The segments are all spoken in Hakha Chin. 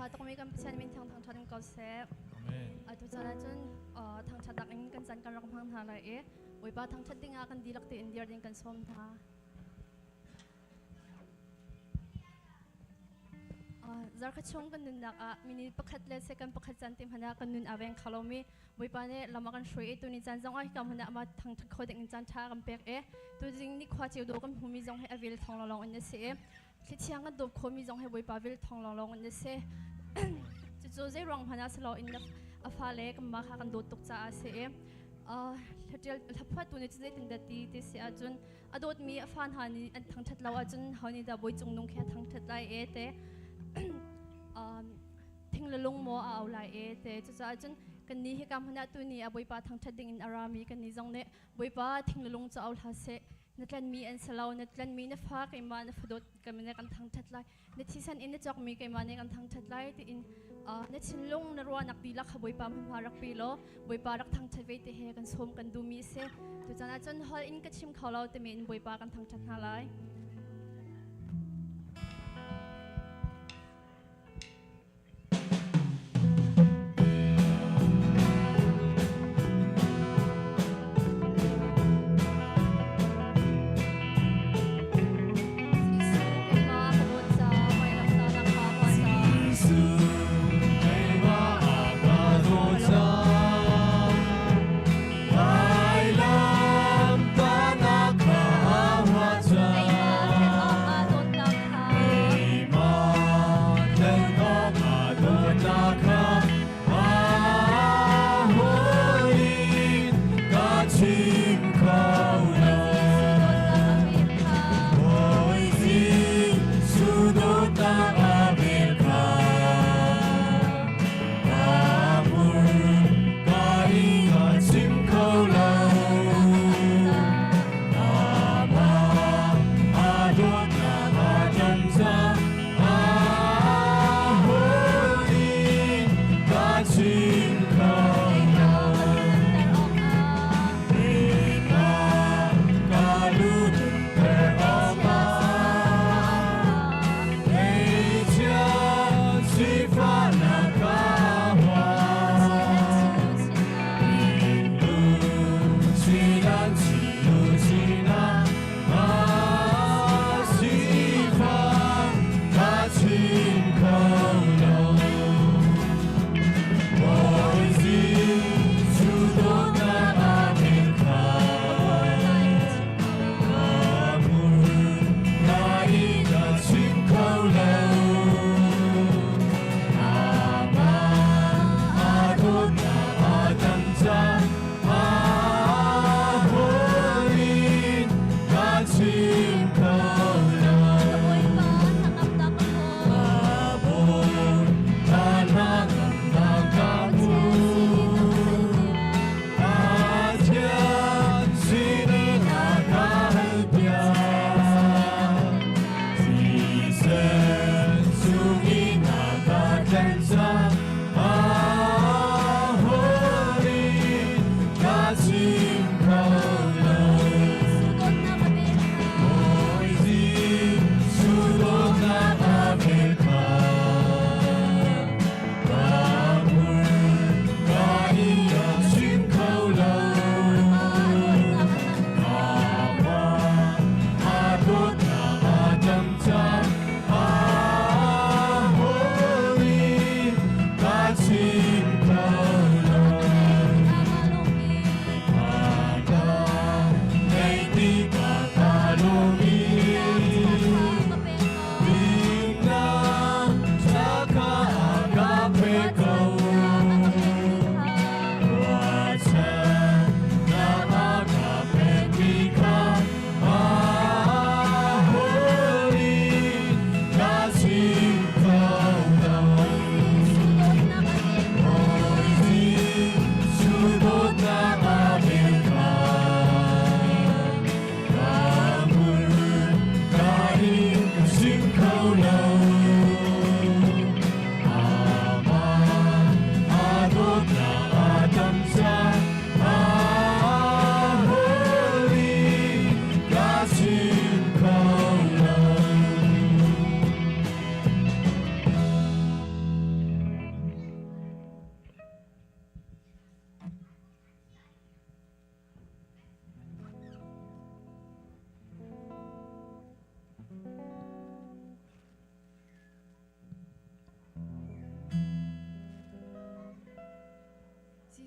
Tha tukmi kan Pathian min thang thangṭhat in ko seh. Amen. Atu caan ahcun thangṭhatnak in kan caan kan rak hmang hna lai i Bawipa thangṭhat dingah kan dihlak tein dir ding kan sawm hna. Zarkhat chung kan nunnak ah minute pakhat le second pakhat caan te hmanh ah kan nun aa veng kho lomi Bawipa nih lam a kan hruai i tuni caan zong ah hika hmun ah amah thangṭhat kho ding in caan ṭha kan pek i tuzing ni khua ceu dawh kan hmumi zong hi a vel thawng lawnglawng in a si i thli thiang kan dawp khomi zong hi Bawipa vel thawng lawnglawng in a si. Cucu zei ruang hmanh ah si loin a fale kanmah kha kan dawt tuk caah a si i hlaphuahtu nih cun zeitindah ti ti si ahcun a dawtmi a fa hna nih an thangṭhat lo ahcun ho nih dah bawi cung nung khi a thangṭhat lai e te thing le lung maw a au lai e te cucaah cun kannih hika hmun ah tuni a Bawipa thangṭhat ding in a rami kannih zong nih Bawipa thing le lung cu au hlah seh na tlanmi an si lo na tlanmi na fa keimah na fadawt keimah nih kan thangṭhat lai na thisen in na cawkmi keimah nih kan thangṭhat lai tiin na thinlung na ruahnak dihlak kha Bawipa hmunhma rak pe law Bawipa rak thangṭhat ve te he kan sawm kan duhmi a si tuchan ah cun hol in ka chim kho lo timi in Bawipa kan thangṭhat hna lai.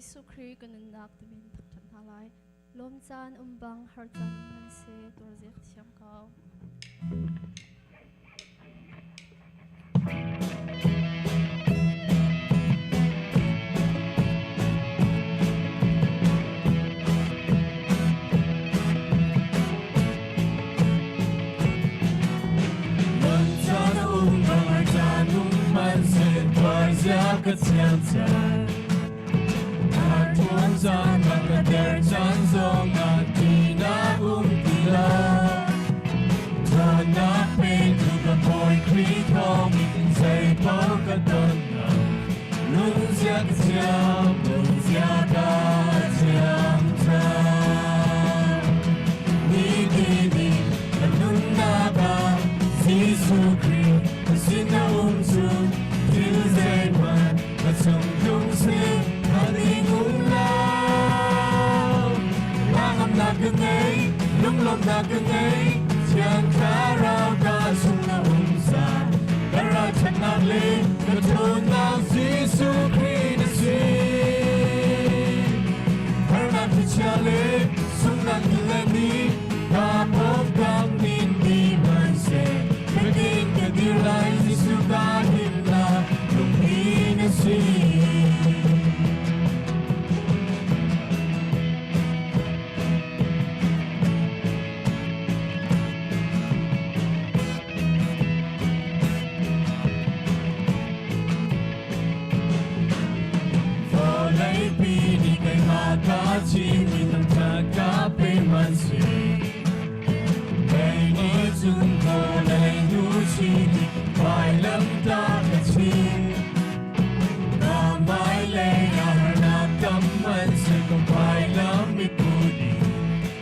Jesuh Khrih ka nunnak timi in thangṭhat hna lai. Lawm caan um bang har caan man se tuarziak thiam ko. Lawm caan um bang har caan um man se tuarzia ka thiam caan. Har caan bang ka der caan zong ah tinak um ti lo. Ṭhawnnak petu ka Bawi Khrih thawngin zeipaoh ka ton lo. Nunzia ka thiam, nunzia ka thiam ṭhan. Nitin in ka nunnak ah Jesuh Khrih ka sin a um cu thil zeihmanh ka chung tlung seh a ding um lo. Hnangamnak ka ngei, lunglawmhnak ka ngei, Thiang Thlarau ka chung na um zan. Ka ralṭhatnak le ka ṭhawnnak Jesuh Khrih na si. Harnak thlichia le sunghnak le ni, ka pawngkam nin ni hmanhseh, Biakin ka dir lai Jesuh ka himnak lungpi na si. Vawleipi nih keimah ka chimmi thangṭhat ka pe hmanhseh. Kei nih cun vawlei nu chiti vailamtah ka chim. Ka hmailei ah harnak tam hmanhseh ka vailam i put in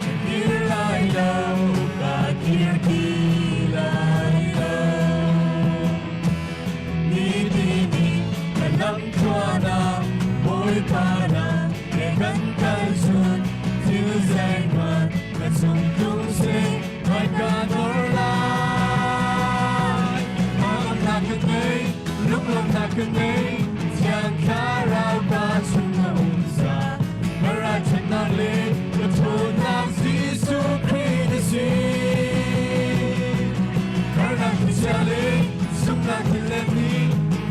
ka kir lai lo, ka kir ti lai lo. Nitin in ka lamthluan ah Bawipa na he kan kal cun thil zeihmanh ka chung tlung seh hmaika dor lai. Hnangamnak ka ngei, lunglawmhnak ka ngei, Thiang Thlarau ka chung a um za. Ka ralṭhatnak le ka ṭhawnnak Jesuh Khrih na si. Harnak thlichia le sunghnak thil le ni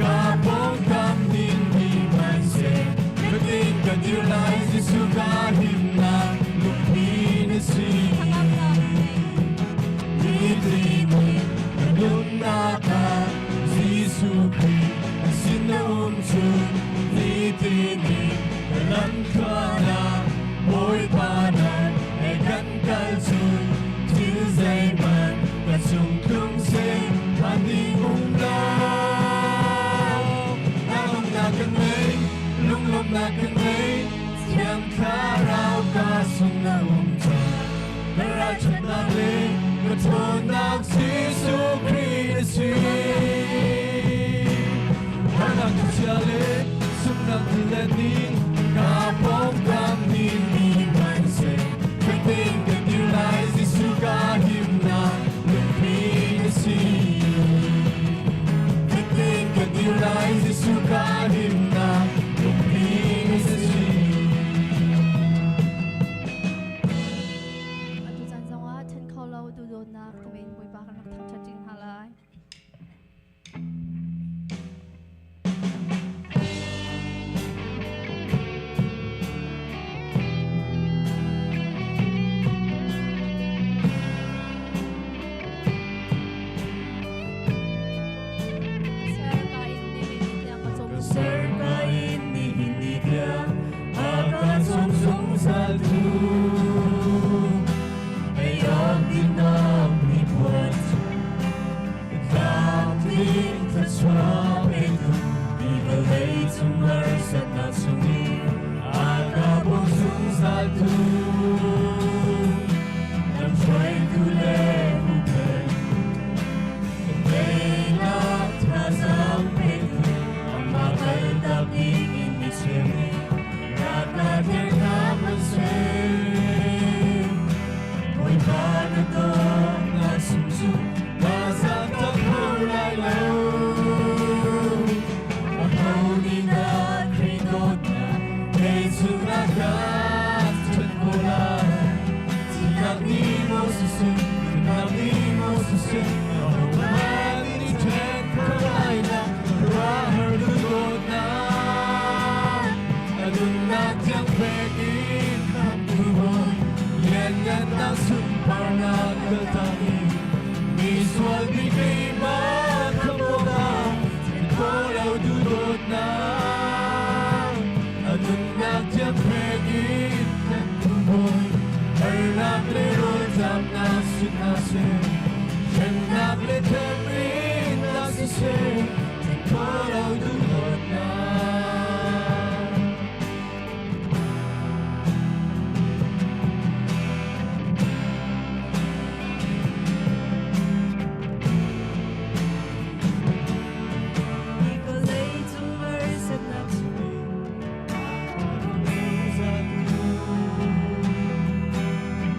ka pawngkam ning ni hmanhseh ka ding ka dir lai Jesuh ka himnak lungpi na si. Nitin in ka nunnak ah Jesuh Khrih na sin na um cun nitin in ka lamthluan ah Bawipa nan he kan kal cun thil zeihmanh ka chung tlung seh phan ding um lo. Hnangamnak ka ngei, lunglawmhnak ka ngei, Thiang Thlarau ka sung na um cang. Ka ralṭhatnak le ka ṭhawnnak Jesuh Khrih na si. Harnak chia le sunghnak le ni ka pawngkam ni mi hmanhseh Khrih ka dir lai Jesuh ka himnak lungpi na si. Khrih ka dir lai Jesuh ka himnak lungpi na si. Atu caan zongah ṭhen kho lo duhdawtnak timi in Bawipa kan rak thangṭhat ṭi hna lai. siseh, hremnak le temrinnak siseh, then kho lo duhdawtnak. Hi vawlei cung harsatnak chungin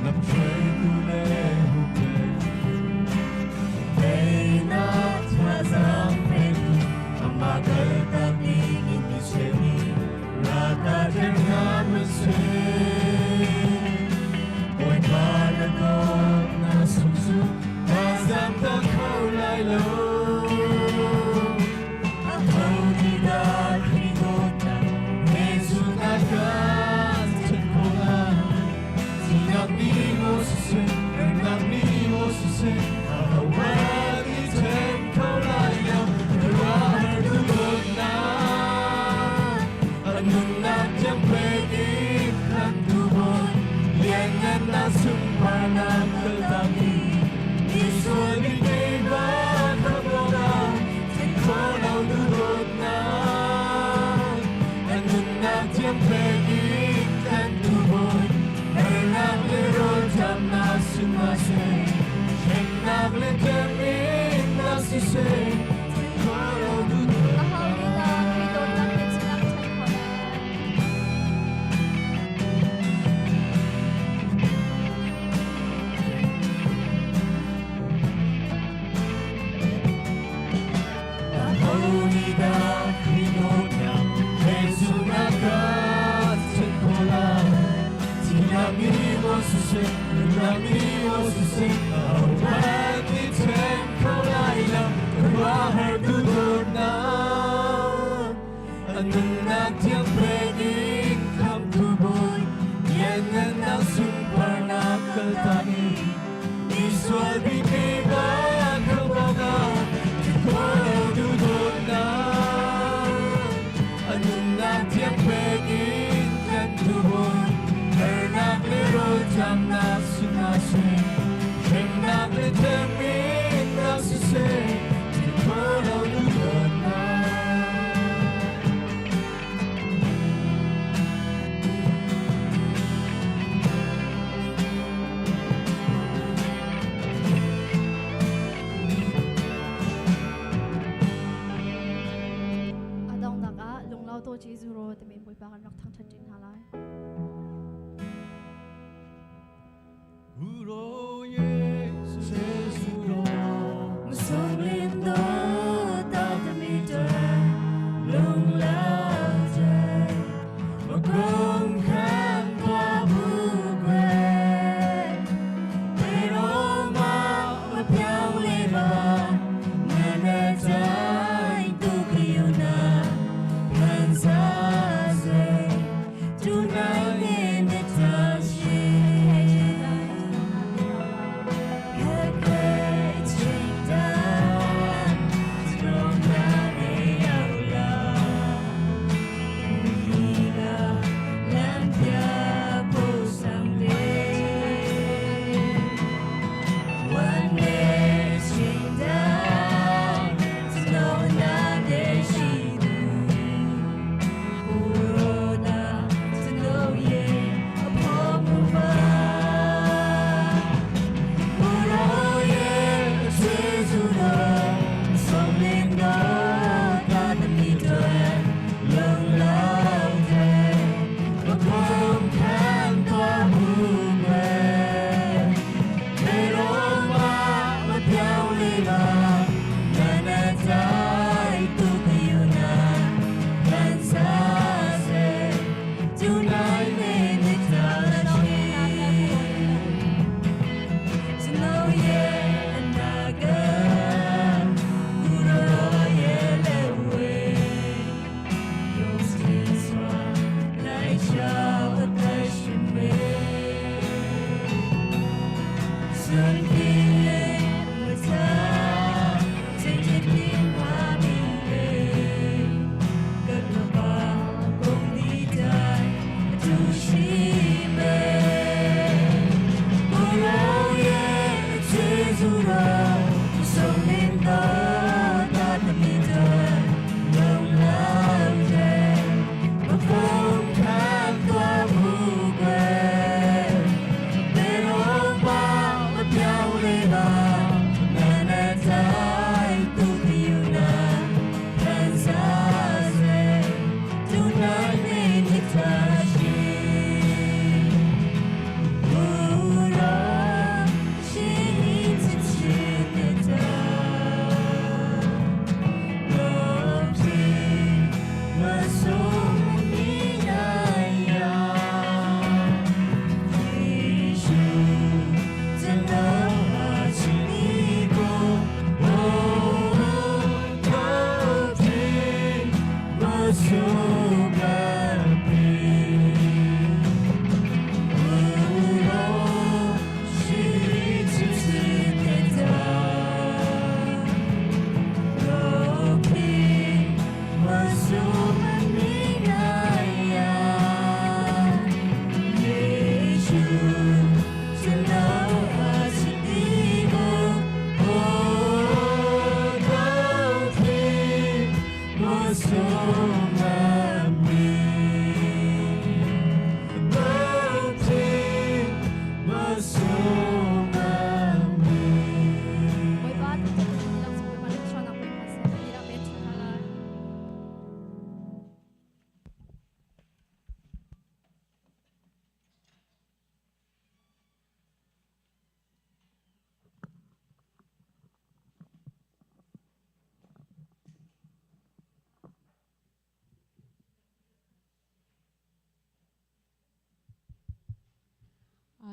Lamhruaitu le huhphenhtu, teinak thazaang petu, amah kaltak dingin mi cheu nih ralkap ṭhen hna hmanh Bawipa na dawtnak sung cu thazaang tak kho lai lo. Aho nih dah Khrih dawtnak he cun a kan ṭhen khawh lai? Thihnak nih maw siseh, harnak nih maw siseh, ahohmanh nih ṭhen kho lai lo. Khuaruahhar duhdawtnak, a nunnak tiang pek in khamtu Bawi, lianngannak sunparnak kaltak i misual mi keimah khamh awkah then khawh lo duhdawtnak, a nunnak tiang pek in tlanhtu Bawi, harnak le rawlṭamnak sihmanhseh, hremnak le temhinnak siseh, then khawh lo Aho nih dah Khrih dawtnak duhdawtnak. he cun a kan ṭhen khawh lai? Aho nih dah Khrih dawtnak he cun a kan ṭhen khawh lai? Thihnak nih maw siseh, nunnak nih maw siseh, ahohmanh nih ṭhen kho lai lo. Khuaruahhar duhdawtnak, a nunnak tiang pek in khamhtu Bawi, lianngannak sunparnak kaltak in misual bik keimah khamh awkah then khawh lo duhdawtnak, a nunnak tiang pek in tlanhtu Bawi, harnak le rawlṭamnak sihmanhseh, hremnak le temhinnak siseh, then khawh lo duhdawtnak. A donghnak ah lunglo to Jesuh ro timi Bawipa kan rak thangṭhat ṭi hna lai. Guro Jesu ro Masunglin do ta meter lung lao jai Makong khan tua bu kwe Pero ma ma piang le ba Na na jai tu kiu na Kan sa se Tu nai ne ne ta shi.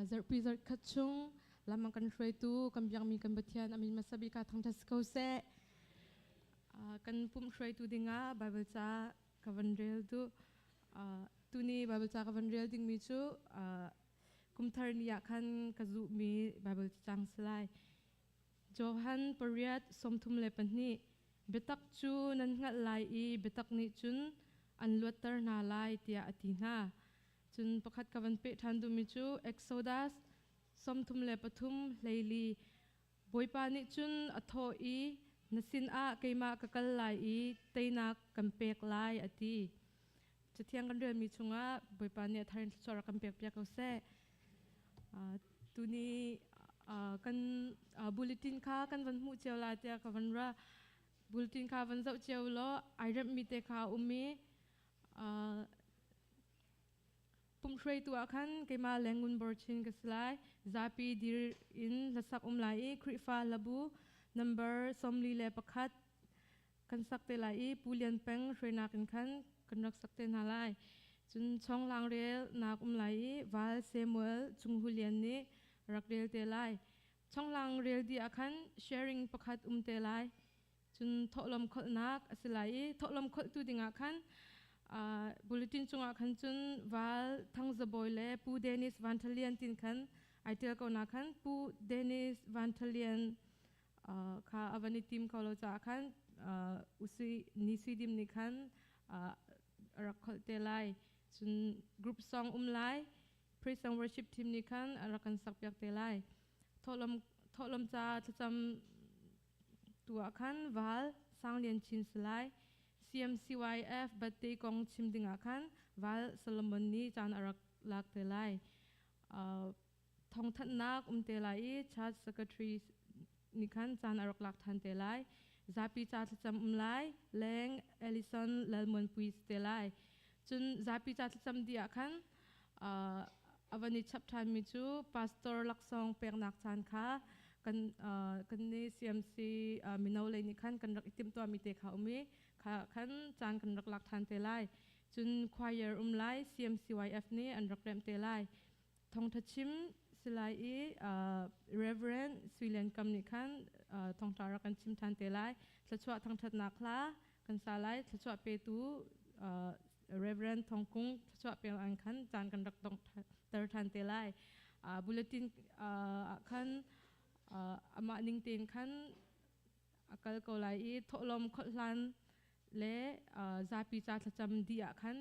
Zarhpi zarhkhat chung lam kan hruaitu kan biakmi kan Pathian amin hmasa bik ah thangṭhat si ko seh. Kan pumh hruaitu dingah Bible ca ka van rel duh. Tuni Bible ca ka van rel dingmi cu kumthar ni ah khan ka zuhmi Bible cang si lai. Johan 8:32. Biatak cu nan hngalh lai i biatak nih cun an luatter hna lai, tiah a ti hna. Cun pakhat ka van peh ṭhan duhmi cu Exodus 33:14. Bawipa nih cun a thawh i, na sinah keimah ka kal lai i teinak kan pek lai, a ti. Cathiang kan relmi chungah Bawipa nih a thar in thluachuah rak kan pekpiak ko seh. Tuni kan bulletin kha kan van hmuh cio lai tiah ka van ra. Bulletin kha van zoh cio law ai remhmi te kha a um i pumhruaitu ah khan keimah Lengun Borchin ka si lai. Zapi dir in hlasak um lai i Khrihfa hlabu number 41 kan sak te lai i Pu Lian Peng hruainak in khan kan rak sak te hna lai. Cun chawnglang rel nak um lai i Val Samuel Cung Hu Lian nih rak rel te lai. Chawnglang rel dih ah khan sharing pakhat um te lai. Cun thawhlawm kholhnak a si lai i thawhlawm kholhtu dingah khan bulletin cungah khan cun Val Thangzabawi le Pu Dennis Van Thalian tin khan ai ṭial ko na khan Pu Dennis Van Thalian kha a van i tim kho lo caah khan usui ni sui dim nih khan a rak kholh te lai. Cun group song um lai, praise and worship team nih khan a rak kan sakpiak te lai. Thawhlawm thawhlawm ca thlacam tu ah khan Val Sang Lian Chin si lai. CMCYF birthday kong chim ding ah khan Val Solomon nih caan a rak lak te lai. Thawngthanhnak um te lai i church secretary nih khan caan a rak lak than te lai. Zapi ca thlacam um lai, leng Ellison Lalmuanpui si te lai. Cun zapi ca thlacam dih ah khan a van i chap ṭhanmi cu pastor laksawng peknak caan kha kan kan nih CMC mino lei nih khan kan rak i timhtuahmi te kha um i kha khan caan kan rak lak ṭhan te lai. Cun choir um lai, CMCYF nih an rak remh te lai. Thawngṭha chim si lai i Reverend Sui Lian Kam nih khan thawngṭha rak kan chim ṭhan te lai. Thluachuah thangṭhatnak hla kan sa lai. Thluachuah petu Reverend Thong Kung thluachuah pek an khan caan kan rak donghter ṭhan te lai. Bulletin ah khan amah ning tein khan a kal ko lai i thawhlawm kholh hlan le zapi ca thlacam dih ah khan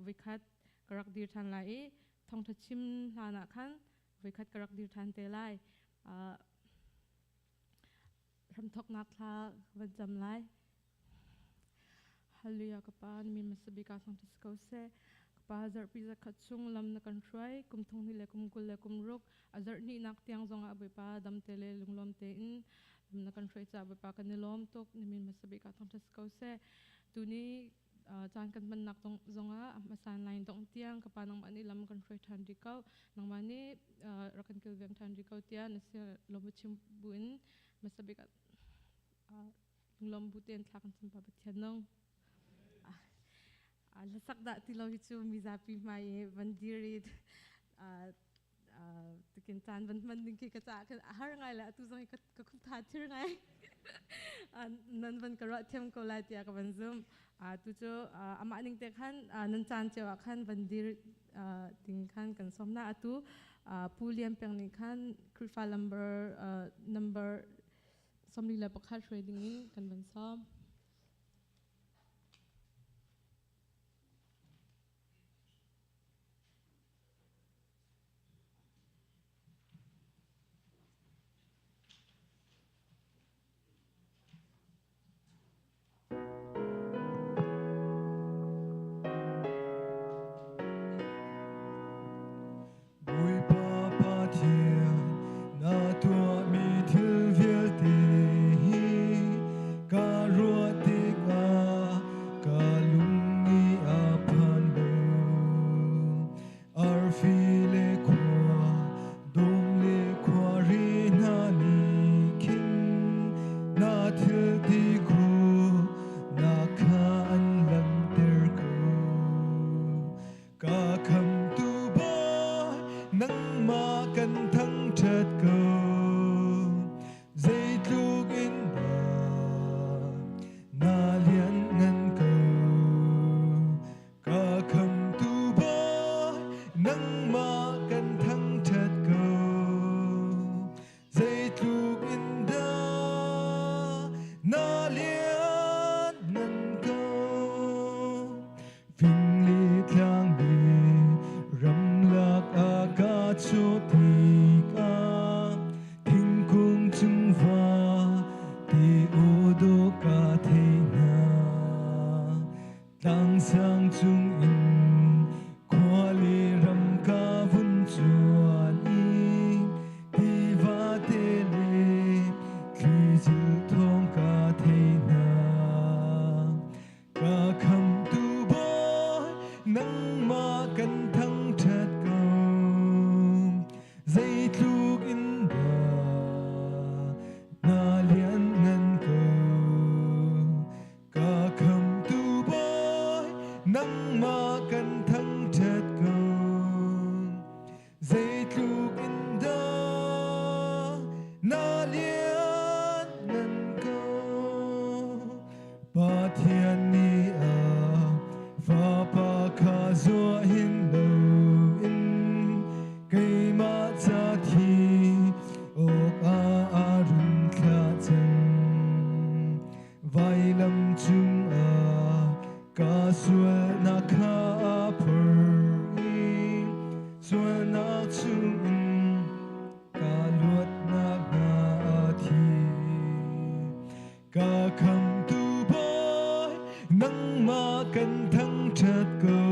voikhat ka rak dir ṭhan lai i thawngṭha chim hlan ah khan voikhat ka rak dir ṭhan te lai. Hramthawknak thla van cam lai. Hallelujah. Ka Pa, na min hmasa bik ah thangṭhat si ko seh. Ka Pa, zarhpi zakhat chung lam na kan hruai, kum thong hnih le kum 26 a zarh hnihnak tiang zongah Bawipa dam te le lunglawm tein lam na kan hruai caah Bawipa kan i lawm tuk. Na min hmasa bik ah thangṭhat si ko seh. Tuni caan kan hmannak zongah a hmasan lain dongh tiang ka Pa, nangmah nih lam kan hruai ṭhan rih ko. Nangmah nih rak kan kilveng ṭhan rih ko tiah na sia lawm chim buin hmasa bik ah lunglawm bu tein thla kan cam. Pa Pathian nung hlasak dah ti lo hi cu mizapi hmai i van dir i tikin caan van hman ding khi ka caah khan a har ngai le atu zong hi ka khup tha thir ngai. Nan van ka ruah thiam ko lai tiah ka van zum. Tu cu amah ning te khan nan caan cio ah khan van dir ding khan kan sawm na. Atu Pu Lian Peng nih khan Khrihfa number 41 hruai ding in kan van sawm. Bawipa Pathian, na tuahmi thil vialte hi ka ruah. kan thangṭhat ko. Zeitluk in dah na lianngan ko. Ka khamtu Bawi, nangmah kan thangṭhat ko. Zeitluk in dah na lianngan ko. Pathian nih a Fapa kha zuah hin loin keimah ca thi awkah a run thlah cang. Vailam cungah ka sualnak kha a phor i sualnak chungin ka luatnak hna a thi. Ka khamtu Bawi, nangmah kan thangṭhat ko.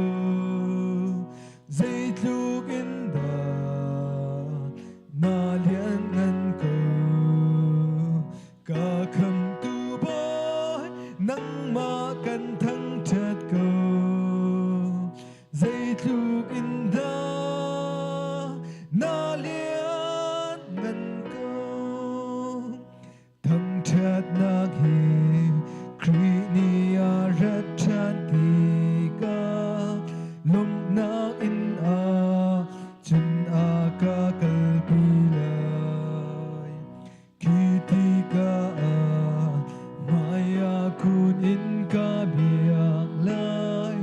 Zeitluk in dah na lianngan ko. Ka khamtu Bawi, nangmah kan thangṭhat ko. Zeitluk in dah na lianngan ko. Thangṭhatnak hi Khrih nih a rat ṭhan tikah lawmhnak in a cun a ka kalpi lai. Khi tikah ah hmaiah kun in ka biak lai.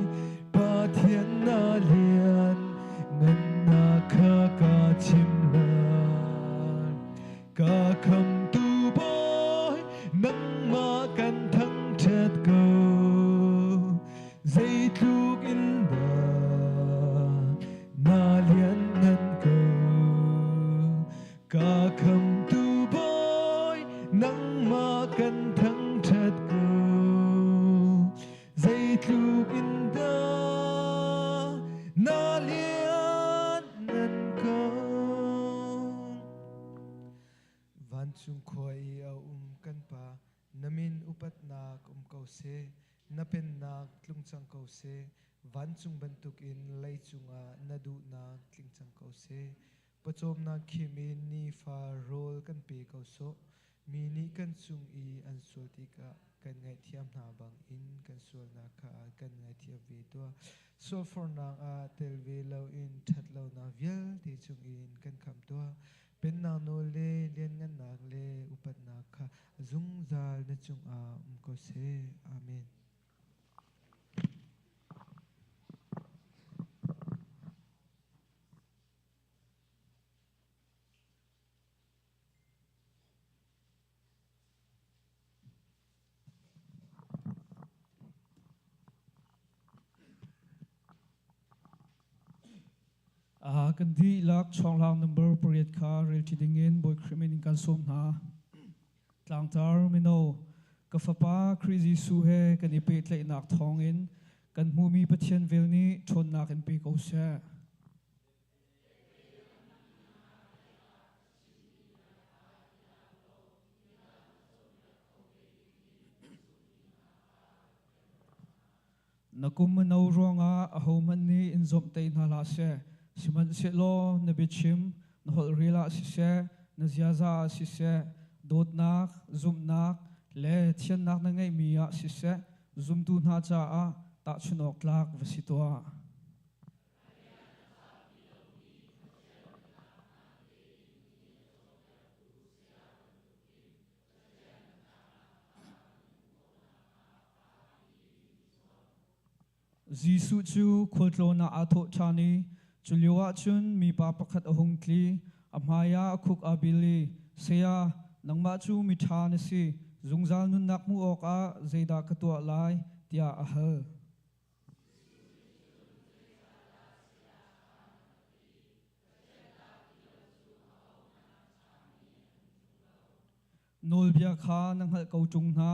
Pathian na lian ngannak kha ka chim lai. Ka khamtu Bawi, nangmah kan thangṭhat ko. Zeitluk in dah na lianngan ko. Ka khamtu Bawi, nangmah kan thangṭhat ko. Zeitluk in dah na lianngan ko. Vancung khua i a um kan Pa, na min upatnak um ko seh, na pennak tlung cang ko seh, vancung bantukin leicung ah na duhnak tling cang ko seh. Pawcawmnak khim in nifa rawl kan pe ko sawh. Mi nih kan cung i an sual tikah kan ngaihthiam hna bangin kan sualnak kha kan ngaithiam ve tuah. Sualfornak ah tel ve loin ṭhatlonak vialte chungin kan khamh tuah. Pennak nawl le lianngannak le upatnak kha zungzal na cungah um ko seh. Amen. Kan dihlak chawnglang number pariat kha rel ṭi dingin Bawi Khrih min in kan sawm hna. Tlangtar mino, ka fapa Khrih Jesuh he kan i pehtlaihnak thawngin kan hmumi Pathian vel nih ṭhawnnak in pe ko seh. Na kum no ruangah ahohmanh nih in zawmhtaih hna hlah seh. Sihmanhsehlaw na biachim, na holhrel ah siseh, na ziaza ah siseh, dawtnak, zumhnak, le thiannak na ngeihmi ah siseh, zumtu hna caah tahchunh awk tlak va si tuah. Jesuh cu khualtlawn ah aa thawh ṭhan i cu lioah cun mipa pakhat a hung tli. A hmaiah a khuk aa bil i, Saya, nangmah cu miṭha na si. Zungzal nunnak hmuh awkah zeidah ka tuah lai? tiah a hal. Nawlbia kha na hngalh ko ṭung hna,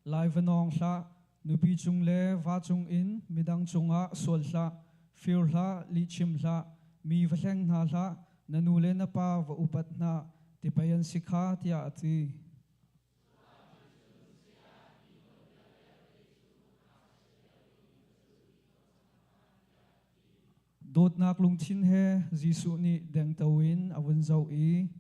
lai va nawng hlah, nupi cung le va cung in midang cungah sual hlah, fir hlah, lihchim hlah, mi va hleng hna hlah, na nu le na pa va upat hna, ti pei an si kha, tiah a ti. Dawtnak lungthin he Jesuh nih dengto in a vun zoh i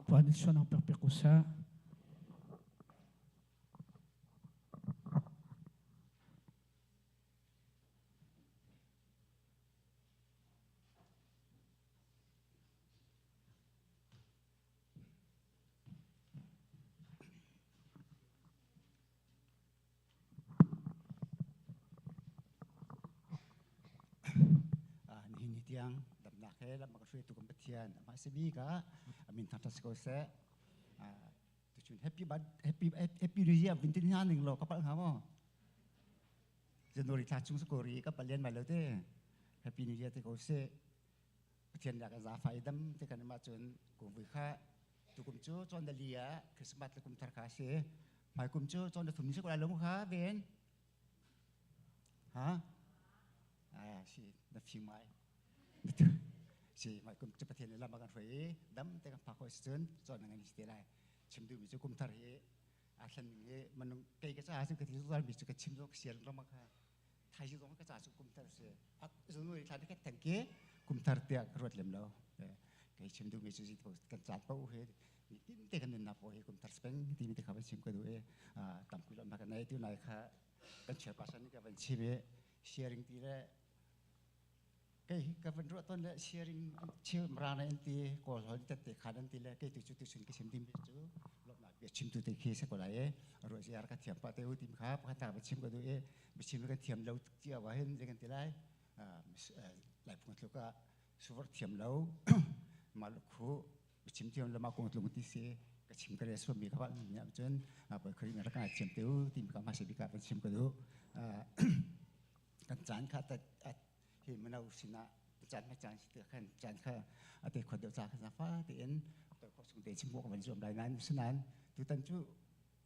Van in suanang pekpek u seh. Nihin ni tiang damnak he lam a ka hruaitu kan Pathian amah si bik ah a min thangṭhat si ko seh. Tuchun happy happy happy new year vin tin hna ning law ka palh hnga maw? January thla chung ko ri ka palh len mai lo te. Happy New Year te ko seh. Pathian nih a kan zaangfah i dam te kan um ahcun kum vui kha tukum cu cawn dali ah Christmas le kum thar kha a si. Hmaikum cu cawn da thum ni si ko lai lo mu kha ven. Ha? Ah, si na fim ngai. Si hmaikum cu Pathian nih lam a kan hruai i dam te kan phak khawh si cun cawn na ngan si te lai. Chim duhmi cu kum thar hi aa thlen ning hi minung kei ka caah cun ka ti zungzal mi cu ka chim zong ka sian ram kha thaizing zong ka caah cu kum thar si January thla khat theng ki kum thar tiah ka ruat lem lo. Kei chim duhmi cu kan caan paoh hi tin te kan nunnak paoh hi kum thar speng timi te kha van chim ka duh i tampi lawmhnak kan nei tu nai kha kan chairperson nih ka van chim i sharing ti le kei ka van ruah ton le sharing cheu mrana an ti kawl hol tette khan an ti le kei tu cu tu sun ka chim ding cu lawmhnak bia chim tu te khi se ko lai e ruah ziar ka thiam pa te u tim kha pakhat ta va chim ka du e biachim kan thiam lo cia wa hin zei kan ti lai lai phung tluk ah suvar thiam lo ma khu biachim thiam lo ma kong tlung ti si ka chim ka re suam mi ka wa ni cun poi khari na ka thiam te u ti mi ka ma se bi ka van chim ka du kan caan kha hi mino sinah caan ma caan si te khan caan kha ate khot deuh cha khan fa tein toi khok chung te chim ko van zuam lai nan sinan tutan cu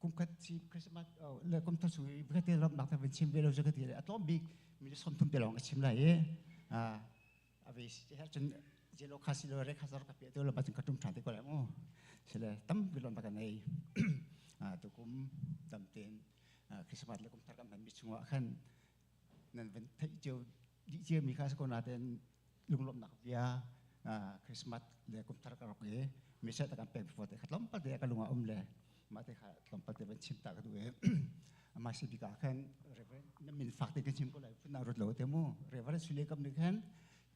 kum khat si Christmas le kum thar chung i te lom nak ta van chim ve lo chu ka ti le atlom bik mi 30 te lawng ka chim lai i a ve si her cun jelo kha si lo re kha zor ka pe te lo ba cun ka tum than te ko lai mu sile tam bi lom ba ka nei tu kum dam ten Christmas le kum thar kan hman mi chungah khan nan van theih cio dih cio mi kha si ko nain lunglawmhnak bia Christmas le kum thar ka rak i message a kan pek before te kha tlawmpal te ka lung ah um le mah te kha tlawmpal te van chim ta ka duh i amah si bik ah khan Reverend na min fak te kan chim ko lai phun rut lo te mu Reverend Sule kam nih khan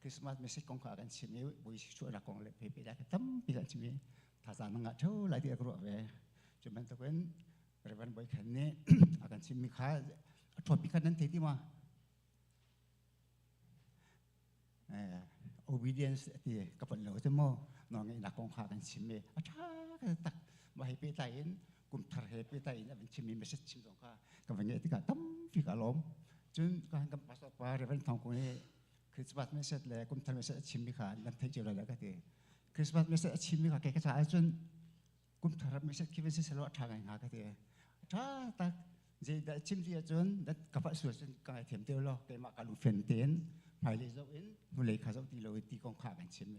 Christmas message kong kha kan chim i Bawi Jesuh rak kong le pe pe da tampi kan chim i thazaang na ngah theo lai ti ka ruah ve cu bantukin Reverend Bawi Khan nih a kan chimmi kha a topic kha nan thei ti ma? Obedience ti ka pon lo te mo no ngai nak kong kha kan chim i a tha ka tak ma he pe tai in kum thar he pe tai in a chim mi message chim zong kha ka van ngai tikah tampi ka lawm cun ka han kan pastor pa Reverend Thong Kung hi Christmas message le kum thar message a chim mi kha nan thei cio lai ka ti Christmas message a chim mi kha ke ka caah cun kum thar message khi van si selaw a ṭha ngai hnga ka ti. A ṭha tak. Zeidah chim ti ahcun ka palh sual cun ka ngaithiam te law keimah ka lungfen tein hmailei zoh in hnulei kha zoh ti lo ti kong kha kan chim.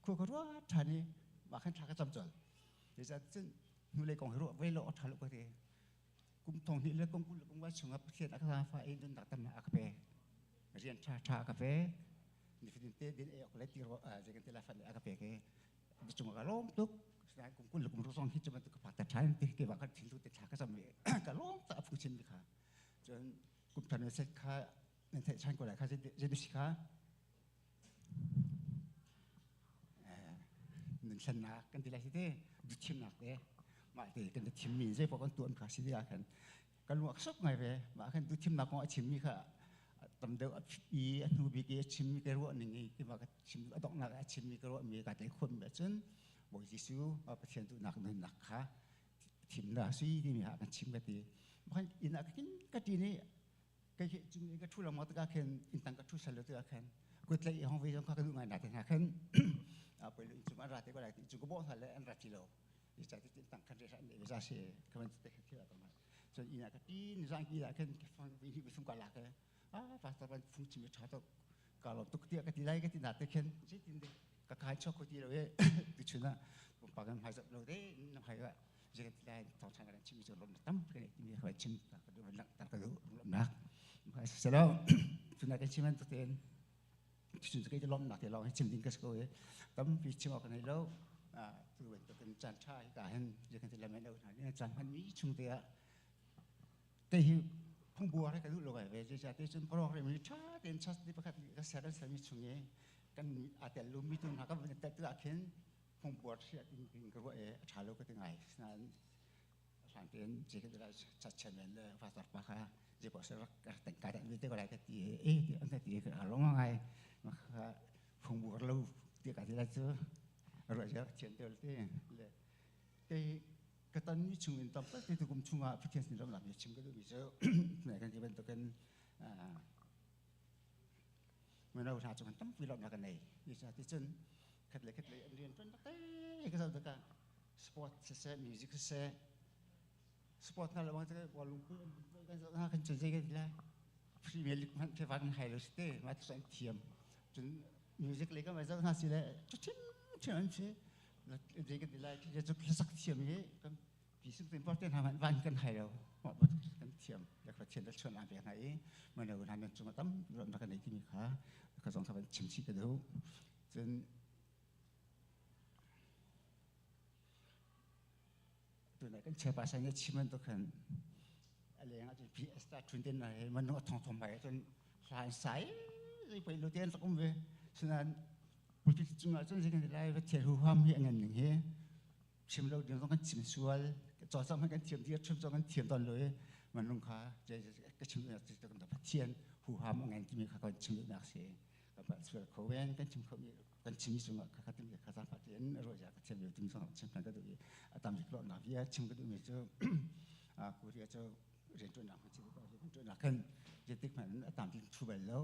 Khua ka ruat ṭhan i mah khan thla ka cam colh. Zeicah cun hnulei kong hi ruah ve lo a ṭha lo ka ti. Kum thong hnih le kum 20 le kum nga chungah Pathian a ka zaangfah i nunnak tamnak a ka pe. Rian ṭha ṭha a ka pe. Nifatin te din ei awk le ti zei kan ti lai fan a ka pek i cungah ka lawm tuk sinain kum 20 le kum ruk zong hi cu bantuk ka phak ta ṭhan ti ke kan thin te thla ka cam i ka lawm tak a phu chin mi kha cun kum thar ne set kha nan theih ṭhan ko lai kha zei si kha nun thlennak kan ti lai si te duhthimnak te mah te kan thimmi zei paoh kan tuah kha si ti ah khan kan lung a sok ngai ve mah khan duhthimnak kong a chimmi kha tam deuh a i a hnu bik i a chimmi ka ruah ning i tiva ka chim a donghnak a chimmi ka ruahmi ka tel khawmmi ahcun Bawi Jesuh Pathian duhnak nunnak kha thimnak si timi ha kan chim ka ti khan inn ah kin ka ti ni kai hi chung ka thu lengmang tikah khin inn tang ka thu sal lo tikah khan kut lei hong ve zong kha ka duh ngai na te hna khan a poi lu in chung an ra te ko lai ti chung ka bawh hna le an ra ti lo. Ca ti tang khan re ran le za se ka man te khan thila ka ma chun ina ka tin zang ki la khan fang vi hi sum ka la ka a pastor ban phung chim tha to ka lom tuk tia ka ti lai ka ti na te khen ji tin de ka khai chok ko ti lo e tu chuna pa kan hai zap lo de nam hai wa je ka ti lai thong chan kan chim chu lom tam ka ni ti mi khoi chim ta ka du lang ta ka du lom nak ma selo chuna ka chim an tu ten chun ka lom nak te long chim ding ka sko e tam pi chim ok nei lo a tu ben to kan chan tha hi ka hen je kan ti la men lo na ni chan han mi chung te a te hi phung bua re ka du lo ga ve je cha te chun pro re mi tha ten cha ti pakhat ka sa kan sa mi chung e kan a tel lu mi tu na ka te tu a khen phung bua thia tin tin ka ro e tha lo ka ti ngai nan hlan ten je ka la cha chen men le fa tar pa kha je po se rak ka ten ka den vi te ko lai ka ti e ti an ka ti ka lo ngai ma kha phung bua lo ti ka ti la chu ro ja chen te te le te ka tan mi chung in tam pa te tu kum chunga Pathian sin ram lam ye chim ka du mi chu ne kan ti ban to kan mino hna cu kan tampi lawmhnak kan nei ni ca ti cun khat le khat le an rian ṭuan takte ka zoh tikah sport siseh music siseh sport hna lawng te bawlung kan zoh hna kan cu zei kan ti lai Premier League hmanh fefa kan hai lo si te ma tu an thiam cun music le kan vai zoh hna si le ṭhim ṭhim an si zei kan ti lai cu hlasak thiam hi kan Jesuh important hna van kan hai lo mah kan thiam le kha thian le chuan aan pek hna i mano hna nan cungah tam ruahnak kan nei timi kha ka zong kha van chim chih ka duh cun tunai kan chepa san ya chim to khan a leng ah cun PS ta thun ten na he manu a thong thong mai cun hlan sai zei pei lo ten rak um ve sunan pulpit cungah cun zei kan lai va thian hu ham hi angan ning hi chim lo ding zong kan chim sual cawcang hmanh kan thiam dir chim zong kan thiam tawn lo i manung kha ka chim ti kan Pathian huham a ngan timi kha kan chim duhnak si kan pa sual kho ven kan chim kho mi kan chim mi cungah kha kha kha zaangfah tein roja ka thiam lio tim zong chim kan ka duh i a tam bik lawmhnak bia chim ka duh mi cu Korea cu rianṭuannak hman si rianṭuannak khan zeitik hmanh a tam bik thu bal lo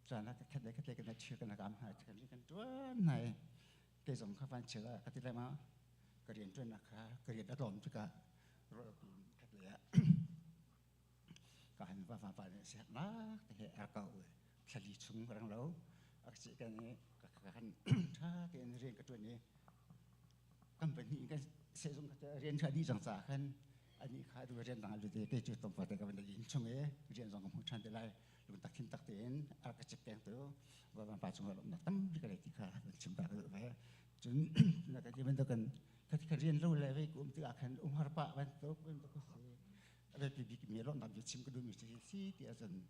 caan ah khat le khat le kan thil kan kam hna kan kan ṭuan hna i kei zong kha van chil ah ka ti lai ma ka rian ṭuannak kha ka rian a tlawm tikah ruah piin khat lei ah ka han va va va nih siaknak te he a ka u thlali chung ka rang lo a ka cih kan i ka kan ṭha tein rian ka ṭuan i kan pahnih kan sehzung kha rian ṭha dih cang caah khan anih kha du rian dang a lut i kei cu tlawmpal te ka van in chung i rian zong ka hmu ṭhan te lai lungtak thin tak tein a ka cip peng tu van pa cungah lawmhnak tampi ka lei ti kha van chim ta ka duh ve cun na ka ti bantukin ka ka rian lo le vei ku um tikah khan umhar pah bantuk bantuk ka si a biapi bik mi lawmhnak bia chim ka duhmi cu si ti ahcun mi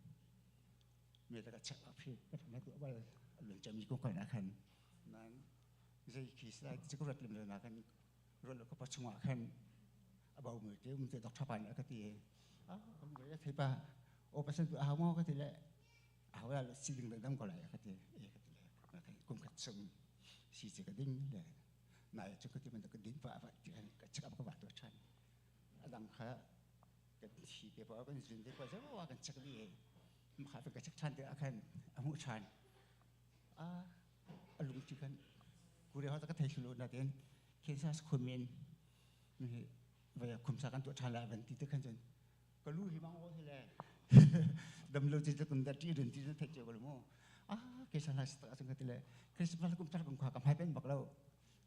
le ka check up hi ka na tu bal lun chami ko kai na khan nan zei khi sai ti ku rat lim le na kan ro lo ka pa chungah khan a bau mi te um te doctor pa nih a ka ti a kan ve thei pa o pasal tu a hau maw ka ti le a hau la si ding le dam ko lai ka ti e ka ti le ka kum khat chung si che ka ding le nai chu ka ti man ka din pa va ti ka check up ka va to than adang kha kan thi te pa kan zun te pa zo wa kan check li ma kha ka check than te akhan a mu than a a lung ti kan kure ha ka thei thlu na ten Kansas khumin vai khumsa kan tu than la van ti te khan chun ka lu hi mang o he le dam lo chi kun da ti rin ti thai che ko mo a ke sa la sta chung ka ti le Christmas kum tar kum kha ka mai pen bak lo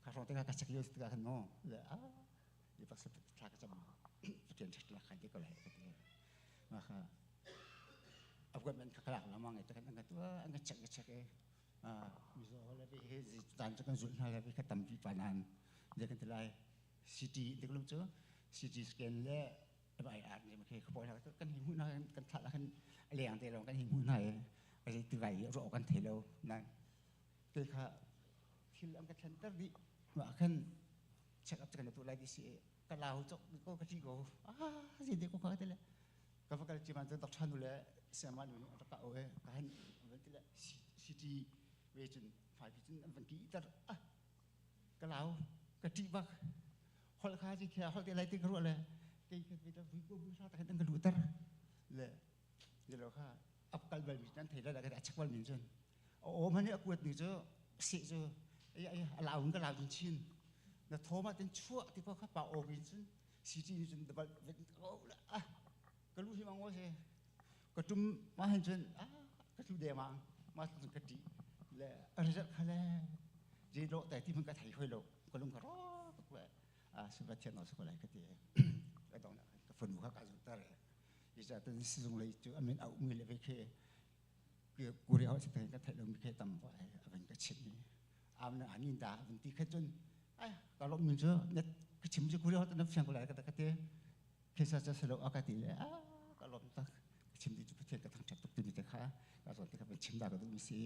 kha rong te ka ka chak yo ka khan mo le a i pak sa thla ka cham pathian chat la khan te ko lai ka ti ma kha appointment kha kalak la mang e te kan anga tu anga chak ka chak e mizo le bi he dan chu kan zul hna le bi kha tampi pa nan je kan ti lai CT te kulum chu CT scan le MIR ni ma khi khapoi na kan hi mu na kan thla la kan leng te long kan hi mu na e ai ti vai ro kan thei lo nan te kha thil ang ka thlen ter di ma khan check up kan tu lai di si ka lau chok ko ka ti ko ah si de ko kha te le ka va kal chi man dok thanu le siama nu rak ka oe ka han van ti le CT we chun fai pi chun an van ki tar ah ka lau ka ti bak hol kha chi khia hol te lai ti ka ru le ke khat vi ta vi ko bu sa ta khan ka lu tar le de lo kha ap kal bal mi nan thei la ka chak bal min chun o man ni akuat ni chu si chu ai ai lau ka lau chin chin Na thaw ma ten chuah ti ko kha pa awk in cun CT ni cun dabal oh la ah ka lu hi mang se ka tum ma hen cun ah ka tlu de ma ma cun ka ti le a result kha le je lo tai ti man ka thai hoi lo ka lung ka ro ka ku a su ba thian no su ko lai ka ti ka dong na ka fanu kha ka zu tar i cha tan sizung lei chu amin au mi le ve khe kuri ho se ka thai lo mi khe tam wa avan ka chim ni am na anin da avan ti khe chun ai ka lo min chu net ka chim chu kuri ho ta na fiang ko lai ka ta ka te khe sa cha selo aka ti le a ka lom tak ka chim ti chu pathian ka thang that tuk ti mi te kha ka zon te ka ban chim da ka du mi si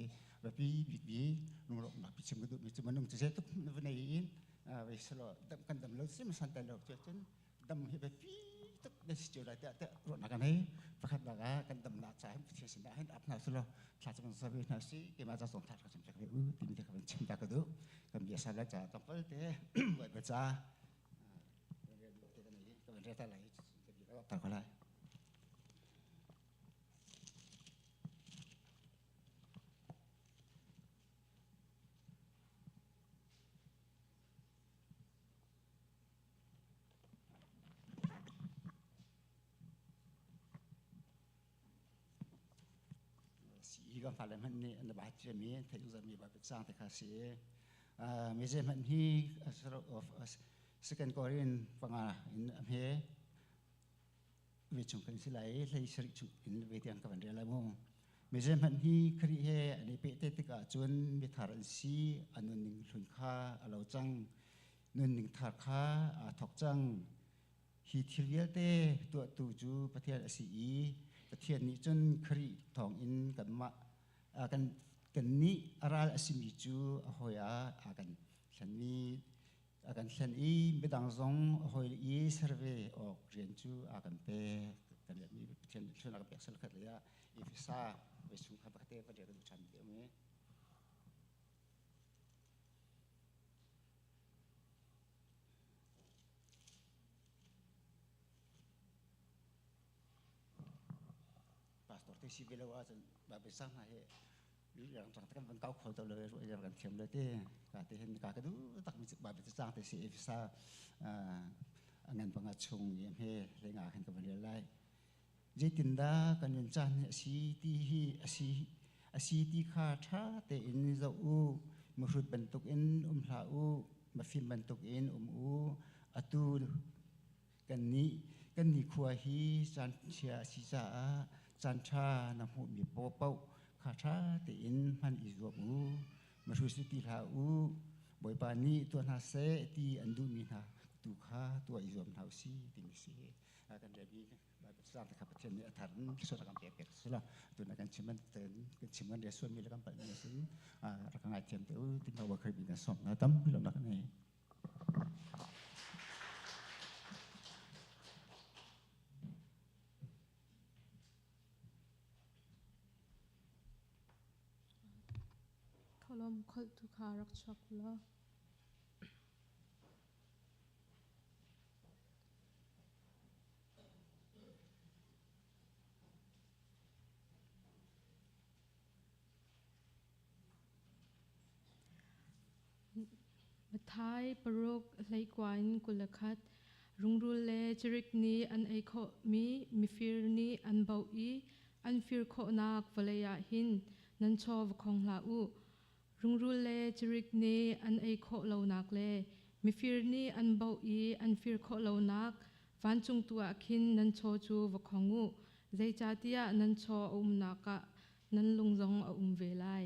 ba pi bi bi lung ro na pi chim ka du mi chu manung chu se tuk na va nei in ve selo dam kan dam lo sim san ta lo chu chun dam hi ba pi tuk na si chu lai te te ro na ka nei pakhat la ga kan dam na cha hin pathian sin da hin ap na selo thla chang sa ve na si ke ma cha song tha ka chim cha ka u ti mi te ka ban chim da ka du kan bia sa la cha tam pal te wa ba cha ka ban re ta lai ta ko lai Si kan fale hmanh nih an ba cia mi theih zat mi ba sang te kha si mi ze hmanh hi of second Korean panga in am he ve chung kan si lai hlei sari chung in ve tiang ka van rel lai mu mi ze hmanh hi khri he an i pe te tikah cun mi thar an si an nunning hlun kha a lo cang nunning thar kha aa thok cang Hi thil vialte tuahtu cu Pathian a si i Pathian nih cun Khrih thawngin kanmah kan kannih a ral a simi cu a hawi ah a kan thlenmi a kan thlen i midang zong a hawi i ser ve awk rian cu a kan pek. Kan rianmi Pathian nih thluan a kan pek sal khat lei ah Efesa voi chung kha pakhat te van rian kan duh ṭhan te um i Pastor te si ve lo ahcun Bible sang hna hi rang cang kan van kau kho to lo ru kan thiam lo te ka te hin ka ka du tak mi Bible cang te si Efesa ngan panga chung i he le nga khan ka van rel lai zeitindah kan nun caan hi a si ti hi a si a si ti kha ṭha tein zoh u mihrut bantukin um hlah u mafim bantukin um u atu kannih kan nikhua hi caan chia a si caah caan ṭha na hmuhmi paohpaoh kha ṭha tein hman i zuam u mihrut si ti hlah u Bawipa nih tuah hna seh ti an duhmi hna tu kha tuah i zuam hna u si timi si kan relmi Bible kha Pathian nih a thar in sual a kan pek pek sila tuna kan chim kan kan chim kan sual mi le kan palh mi sin rak ngai thiam te u tin wa khri bi kan som na tam lo na kan nei Kholom kholh tu kha rak chuak law. Mathai paruk hleikua in 21 rungrul le cirik nih an ei khawhmi mifir nih an baoh i an fir khawhnak vawlei ah hin nan chaw va khong hlah u. Rungrul le cirik nih an ei khawh lonak le mifir nih an baoh i an fir khawh lonak vancung tu ah khin nan chaw cu va khong u, zeicahtiah nan chaw a umnak ah nan lung zong a um ve lai.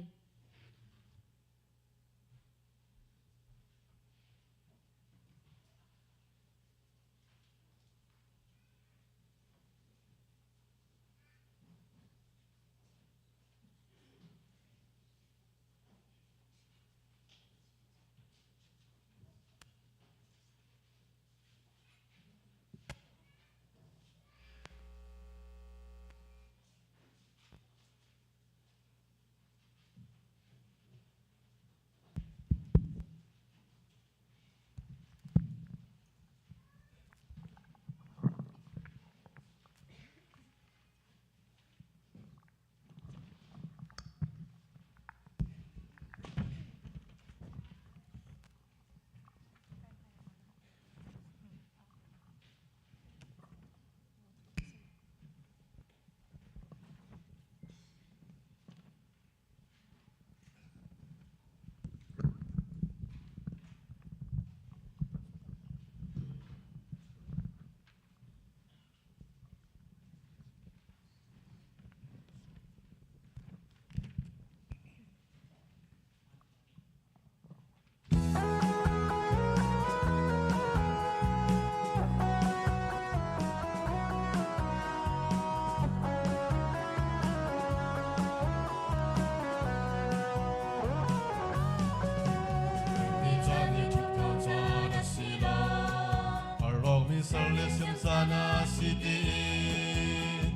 Tuni ser le siam caan a si tiin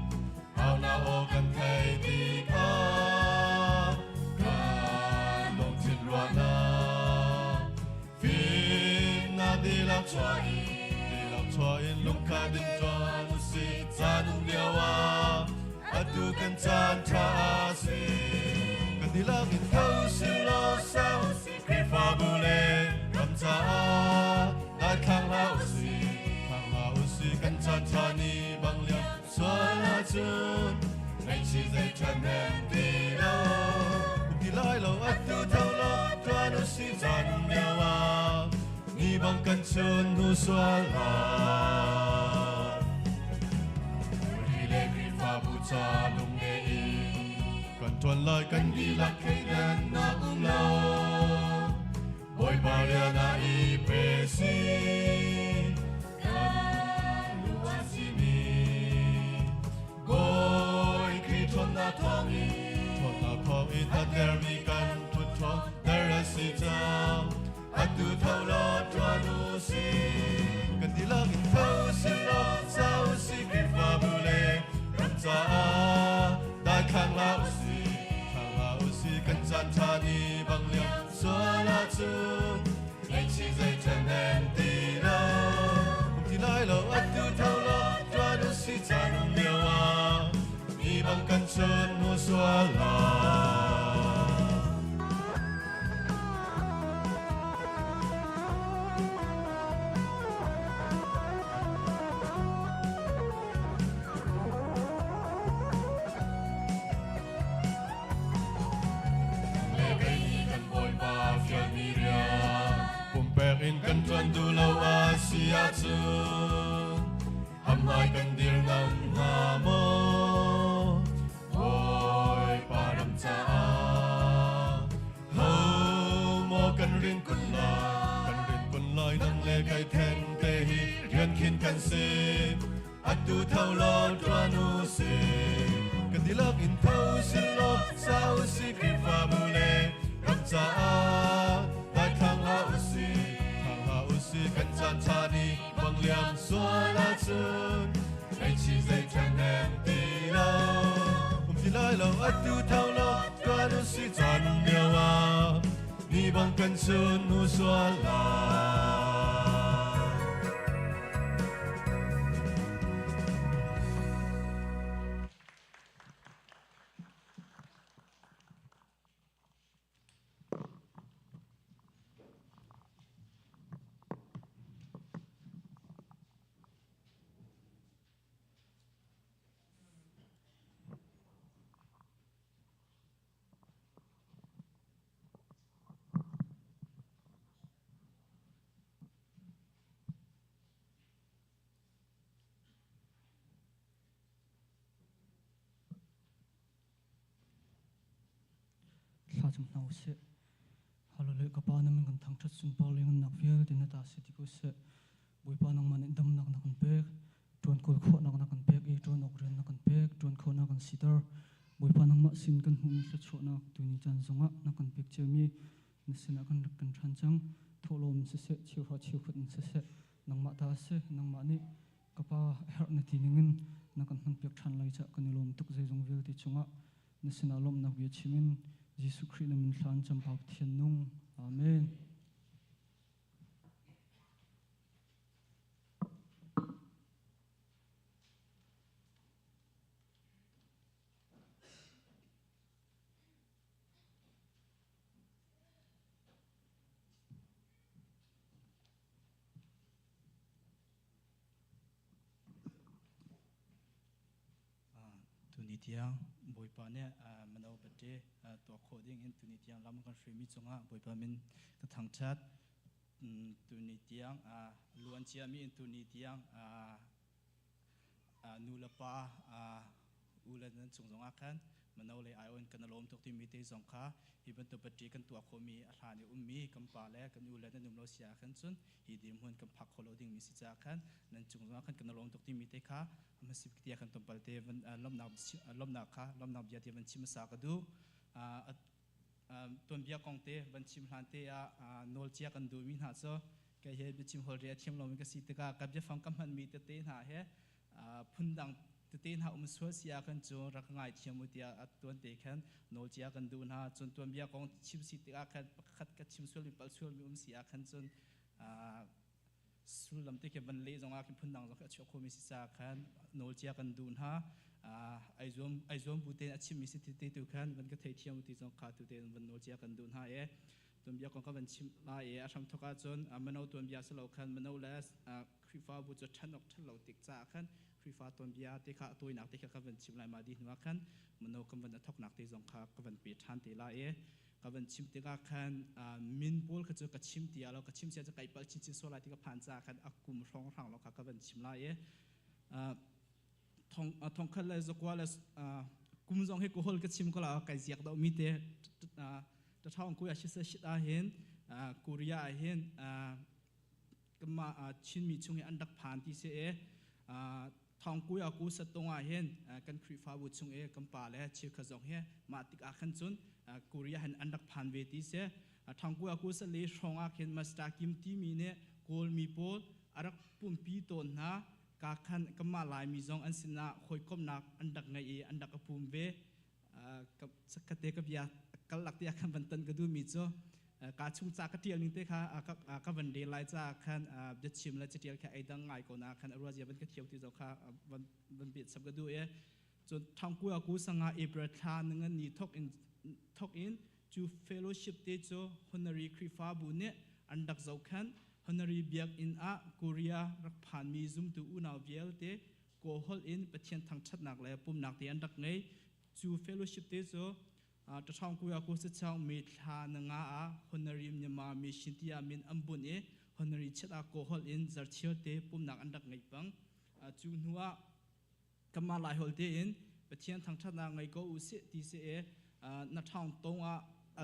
haunak aw kan thei tikah kan lungthin ruahnak fimnak dihlak chuah in lungkhat in ṭuan usih. Caan um lio ah atu kan caan ṭha a si. Kan dihlak in tho usih law sau Khrihfabu le ram caah daithlang hlah usih, thlang hlah usih. Kan caan ṭha ni bang liam sual ahcun ngaihchih zei ṭhahnem ti lo. Um ti lai lo atu tho law ṭuan usih caan um lio ah ni bang kan chun hnu sual ah. Ri le Khrihfabu ca lung in kan ṭuan lai kan dihlak thleidannak um lo. Bawipa rian ah i pe si kan lu a simi Bawi Khrih ṭhawnnak thawngin a dermi kan ṭhut ṭhawnter a si cang. Atu tho law ṭuan u sih. Kan dihlak in tho usih law ca usih Khrihfabu le ram caah daithlang hlah usih, thlang hlah usih. Kan caan ṭha ni bang liam sual ahcun ngaihchih zei ṭhahnem ti lo. Um ti lai lo atu tho law ṭuan usih caan um lio ah mi bang kan chun hnu sual ah. Le kei nih kan Bawipa fialmi rian pumpek in kan ṭuan duh lo a si ahcun a hmai kan dir ngam hnga maw? Bawipa ram caah ho maw kan rin kun lai, kan rin kun lai? Nang le kai then te hi rian khin kan si. Atu tho law ṭuan u sih. Kan dihlak in tho usih law sa usih Khrihfabu le ram caah daithlang hlah usih, thlang hlah usih. Kan caan ṭha ni bang liam sual ahcun ngaihchih zei ṭhahnem ti lo. Um ti lai lo atu tho law ṭuan usih caan um lio ah ni bang kan chun hnu sual lai. Thla cam hna usih. Hallelujah ka pa na min kan thangṭhat sunpar le ngannak vialte na ta si ti ko seh. Bawipa nangmah nih damnak na kan pek, ṭuan kawl khawhnak na kan pek i ṭuan awk rian na kan pek, ṭuan khawhnak kan siter. Bawipa nangmah sin kan hmuhmi thluachuahnak tuni caan zongah na kan pek ciami na sinah kan rak kan ṭhan cang. Thawhlawm siseh, cheuhra cheukhat in siseh, nangmah ta a si, nangmah nih ka pa herh na ti ningin na kan hmanpiak ṭhan lai cah kan i lawm tuk. Zeizong vialte cungah na sinah lawmhnak bia chim in Jesuh Khrih na min hlan campa Pathian nung. Amen. Tuni tiang Bawipa nih mano bate tuah khawh ding in tuni tiang lam kan hruaimi cungah Bawipa min ka thangṭhat. Tuni tiang luan ciami in tuni tiang nu le pa u le nan cung zongah khan mano le ai on kan lawm tuk timi te zong kha hi bantuk battery kan tuah khawhmi a hlan i ummi kan pa le kan u le nan um lo sia khan cun hi dirhmun kan phak kho lo dingmi si caah khan nan cung zongah khan kan lawm tuk timi te kha hmasip tia kan tompal te van lomnak lomnak kha lomnak bia te van chim sa ka du. Tuanbia kong te van chim hlan te ah nawl cia kan duhmi hna cu Kei he biachim holh ri a thiam lomi ka si tikah ka biafang ka hmanmi tete hna he phundang tete hna um sual si ah khan cu rak ka ngaithiam u tiah a tuan te khan nawl cia kan duh hna. Cun tuanbia kong chim si tikah khan pakhat ka chim sualmi palh sualmi um si ah khan cun sullam te khi van leh zongah khin phundang zong khi a chuak khomi si caah khan nawl cia kan duh hna. Ai zuam ai zuam bu tein a chimmi si te tu khan van ka theithiam u ti zong kha tu tein van nawl cia kan duh hna i tuanbia kong ka van chim lai i a hramthawk ahcun mino tuanbia si lo khan mino le Khrihfabu cu ṭhen awk ṭhen lo tik caah khan Khrihfa tuanbia te kha a tawinak te kha ka van chim lai. Mah dih hnuah khan mino kan van a thawknak te zong kha ka van pe ṭhan te lai i ka van chim tikah khan min pawl kha cu ka chim ti lo ka chim sia cu kai palh chinchin sual lai ti ka phan caah khan a kum hrawng hrang lo kha ka van chim lai i thong thongkhat le zakua le kum zong hi ku hol ka chim ko la kai ziak do mi te ta thong ku ya shi se shit a hin Korea ah hin kama Chinmi chung hi an rak phan ti se e thong ku ya ku satong ah hin kan Khrihfabu chung e kan pa le chikha zong hi mah tik ah khan cun Korea hin an rak phan ve ti se thong ku ya ku sa le hrong ah khin Master Kim ti mi ne Kawl mi pawl a rak pumpi tawn hna ka khan kanmah Laimi zong an sinah hawikomhnak an rak ngei i an rak pum ve. Kate ka bia kal lak te khan van tan ka duhmi cu ka chung ca ka tial ning te kha ka van rel lai ca khan biachim le catial kha ei dang ngai ko na khan arua zia van ka thiau ti zo kha van van biat sap ka duh e. Cun thangku aku sanga April thla ningan ni thok in thok in cu fellowship te cu Honary Khrihfabu nih an rak zohkhenh. Honary biakinn ah Korea rak phanmi zumtu unau vialte Kawl holh in Pathian thangṭhatnak le pumnak te an rak ngei. Cu fellowship te cu Ṭaṭhawng Kuya Ku Sachang mi thla na nga ah Honary Myanmar Mission tiah min an bunh i Honary chet ah Kawl holh in zarthir te pumnak an rak ngeih pang. Cu hnu ah Kanmah Laiholh tein Pathian thangṭhatnak ngei ko u sih ti si i na ṭhawng tong ah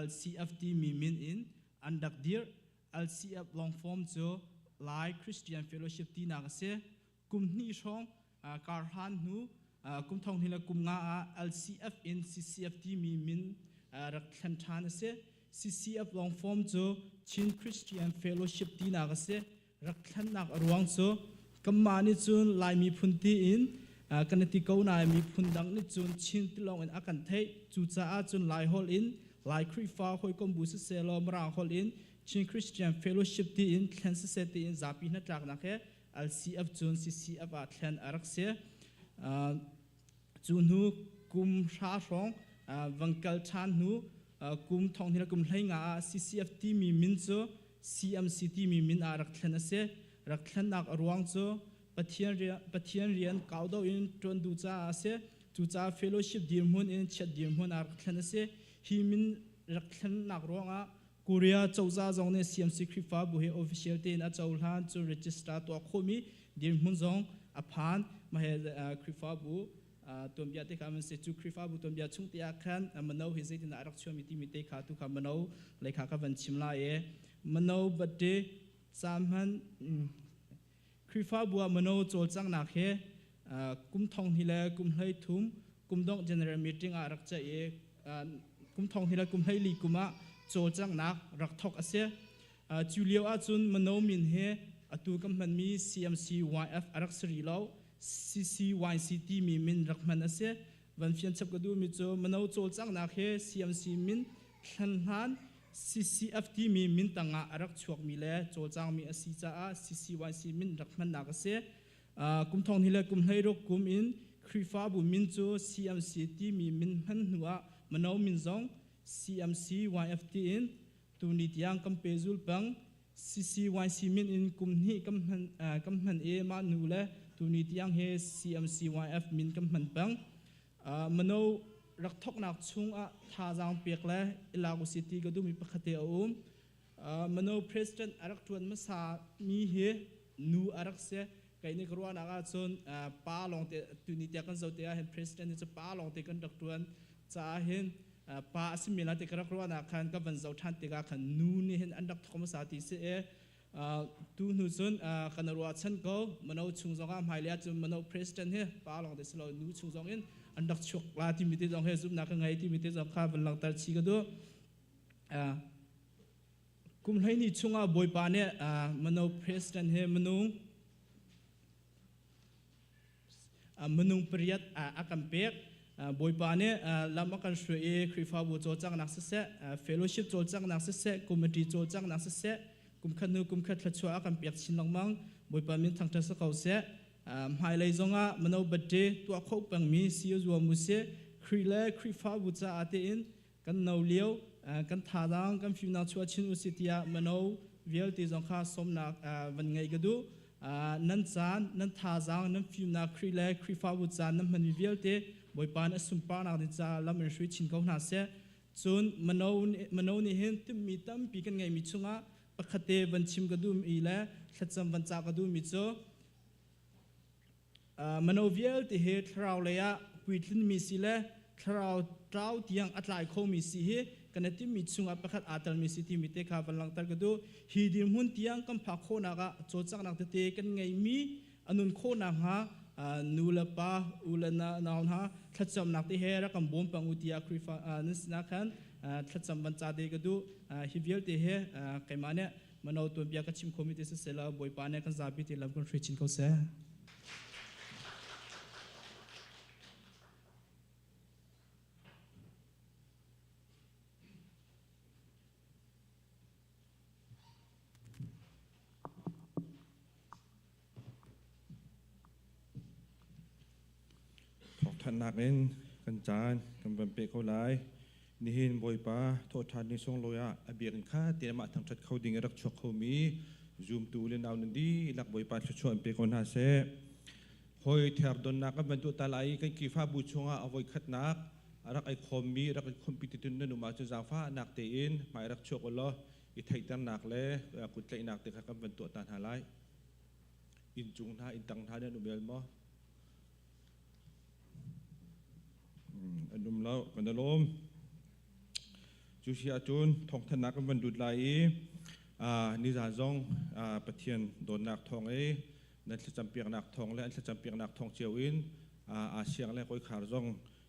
LCF timi min in an rak dirh. LCF long form cu Lai Christian Fellowship tinak a si. Kum hnih hrawng karhlan hnu kum thong hnih le kum nga ah LCF in CCF timi min rak thlen ṭhan a si. CCF long form cu Chin Christian Fellowship tinak a si. Rak thlennak a ruang cu kanmah nih cun Lai miphun tiin kan i ti ko nain miphun dang nih cun Chin ti lawng in a kan theih. Cucaah cun Lai holh in Lai Khrihfa hawikom bu siseh law Mirang holh in Chin Christian Fellowship tiin thlen siseh tiin zapi hnatlaknak he LCF cun CCF ah thlen a rak si. Cu hnu kum hra hrawng vang kal ṭhan hnu kum thong hnih le kum 15 ah CCF timi min cu CMC timi min ah rak thlen a si. Rak thlennak a ruang cu Pathian rian, Pathian rian kau do in ṭuan duh caah a si. Cucaah fellowship dirhmun in chiat dirhmun ah rak thlen a si. Hi min rak thlennak ruangah Korea cozah zong nih CMC Khrihfabu hi official tein a cohlan cu register tuah khawhmi dirhmun zong a phan. Mah hi Khrihfabu tuanbia te kha an si. Cu Khrihfabu tuanbia chung te ah khan mano hi zeitindah a rak chuahmi timi te kha tu kha mano lei kha ka van chim lai i mano bate caan hman Khrihfabu ah mano cawlcanghnak hi kum thong hnih le kum 13 kum dongh general meeting ah rak ceih i kum thong hnih le kum 14 kum ah cawlcanghnak rak thawk a si. Cu lio ahcun mano min hi atu kan hmanmi CMCYF a rak si rih lo. CCYC timi min rak hman a si. Van fian chap ka duhmi cu mano cawlcanghnak hi CMC min thlen hlan CCF timi min tangah a rak chuakmi le cawlcangmi a si caah CCYC min rak hmannak a si. Kum thong hnih le kum 16 kum in Khrihfabu min cu CMC timi min hman hnu ah mano min zong CMC YFT in tuni tiang kan pehzul peng. CCYC min in kum hnih kan hman i mah nu le tuni tiang hi CMCYF min kan hman peng. Mano rak thoknak chung ah thazaang pek le i lak usih ti ka duhmi pakhat te a um. Mano president a rak ṭuan hmasa mi hi nu a rak si. Kei nih ka ruahnak ahcun pa lawngte tuni tiang kan zoh te ah hin president hi cu pa lawngte kan rak ṭuan caah hin pa a simi la ti ka rak ruahnak khan ka van zoh ṭhan tikah khan nu nih hin an rak thawk hmasa ti si i tu hnu cun kan ruahchan ko mano chung zongah hmailei ah cun mano president hi pa lawng te si lo nu chung zong in an rak chuak la timi te zong hi zumhnak ka ngei timi te zong kha van langhter chi ka duh. Kum 12 chungah Bawipa nih mano president he minung minung pariat a kan pek. Bawipa nih lam a kan hruai i Khrihfabu cawlcanghnak siseh, fellowship cawlcanghnak siseh, committee cawlcanghnak siseh, kumkhat hnu kumkhat thluachuah a kan pek chin lengmang. Bawipa min thangṭhat si ko seh. Hmailei zongah mano birthday tuah khawh pengmi si zuam u sih. Khrih le Khrihfabu caah tiin kan no lio kan thazaang kan fimnak chuah chin u sih tiah mano vialte zong kha sawmnak van ngeih ka duh. Nan caan, nan thazaang, nan fimnak Khrih le Khrihfabu caan nan hmanmi vialte Bawipa nih a sunparnak ding caah lam in hrui chin ko hna seh. Cun mano nih hin timhmi tampi kan ngeihmi chungah pakhat te van chim ka duhmi le thlacam van cah ka duhmi cu mano vialte hi thlarau lei ah puitlinmi si le thlarau ṭau tiang a tlai khomi si hi kan i timhmi chungah pakhat aa telmi si timi te kha van langhter ka duh. Hi dirhmun tiang kan phak khawhnak ah cawlcanghnak tete kan ngeihmi a nun khawh nakhnga nu le pa, u le nau hna thlacamnak te he rak kan bawm peng u tiah Khrihfa nan sinah khan thlacam van ca te ka duh. Hi vialte hi keimah nih mano tuanbia ka chim khomi te siseh Bawipa nih kan zapi te lam kan hruai chin ko seh. Thawngthanhnak in kan caan kan van pe ko lai. Nihin Bawipa thawhṭhan ni sunglawi ah a biakinn kha te amah thangṭhat kho ding i rak chuak khomi zumtu le nau nan dihlak Bawipa thluachuah in pe ko hna seh. Hoi ther donnak kan van tuah ta lai i kan Khrihfabu chungah a voikhatnak a rak ai khawmmi rak i khawmpi titun nan um ahcun zaangfahnak tein hmai rak chuak u law i theihternak le kuttlaihnak te kha kan van tuah ta hna lai. Inn cung hna, inn tang hna nan um el maw? An um lo, kan i lawm. Cu si ahcun thawngthanhnak kan van lut lai i nizan zong Pathian dawtnak thawng i nan thlacampiaknak thawng le an thlacampiaknak thawng cio in aa siang le koikhar zong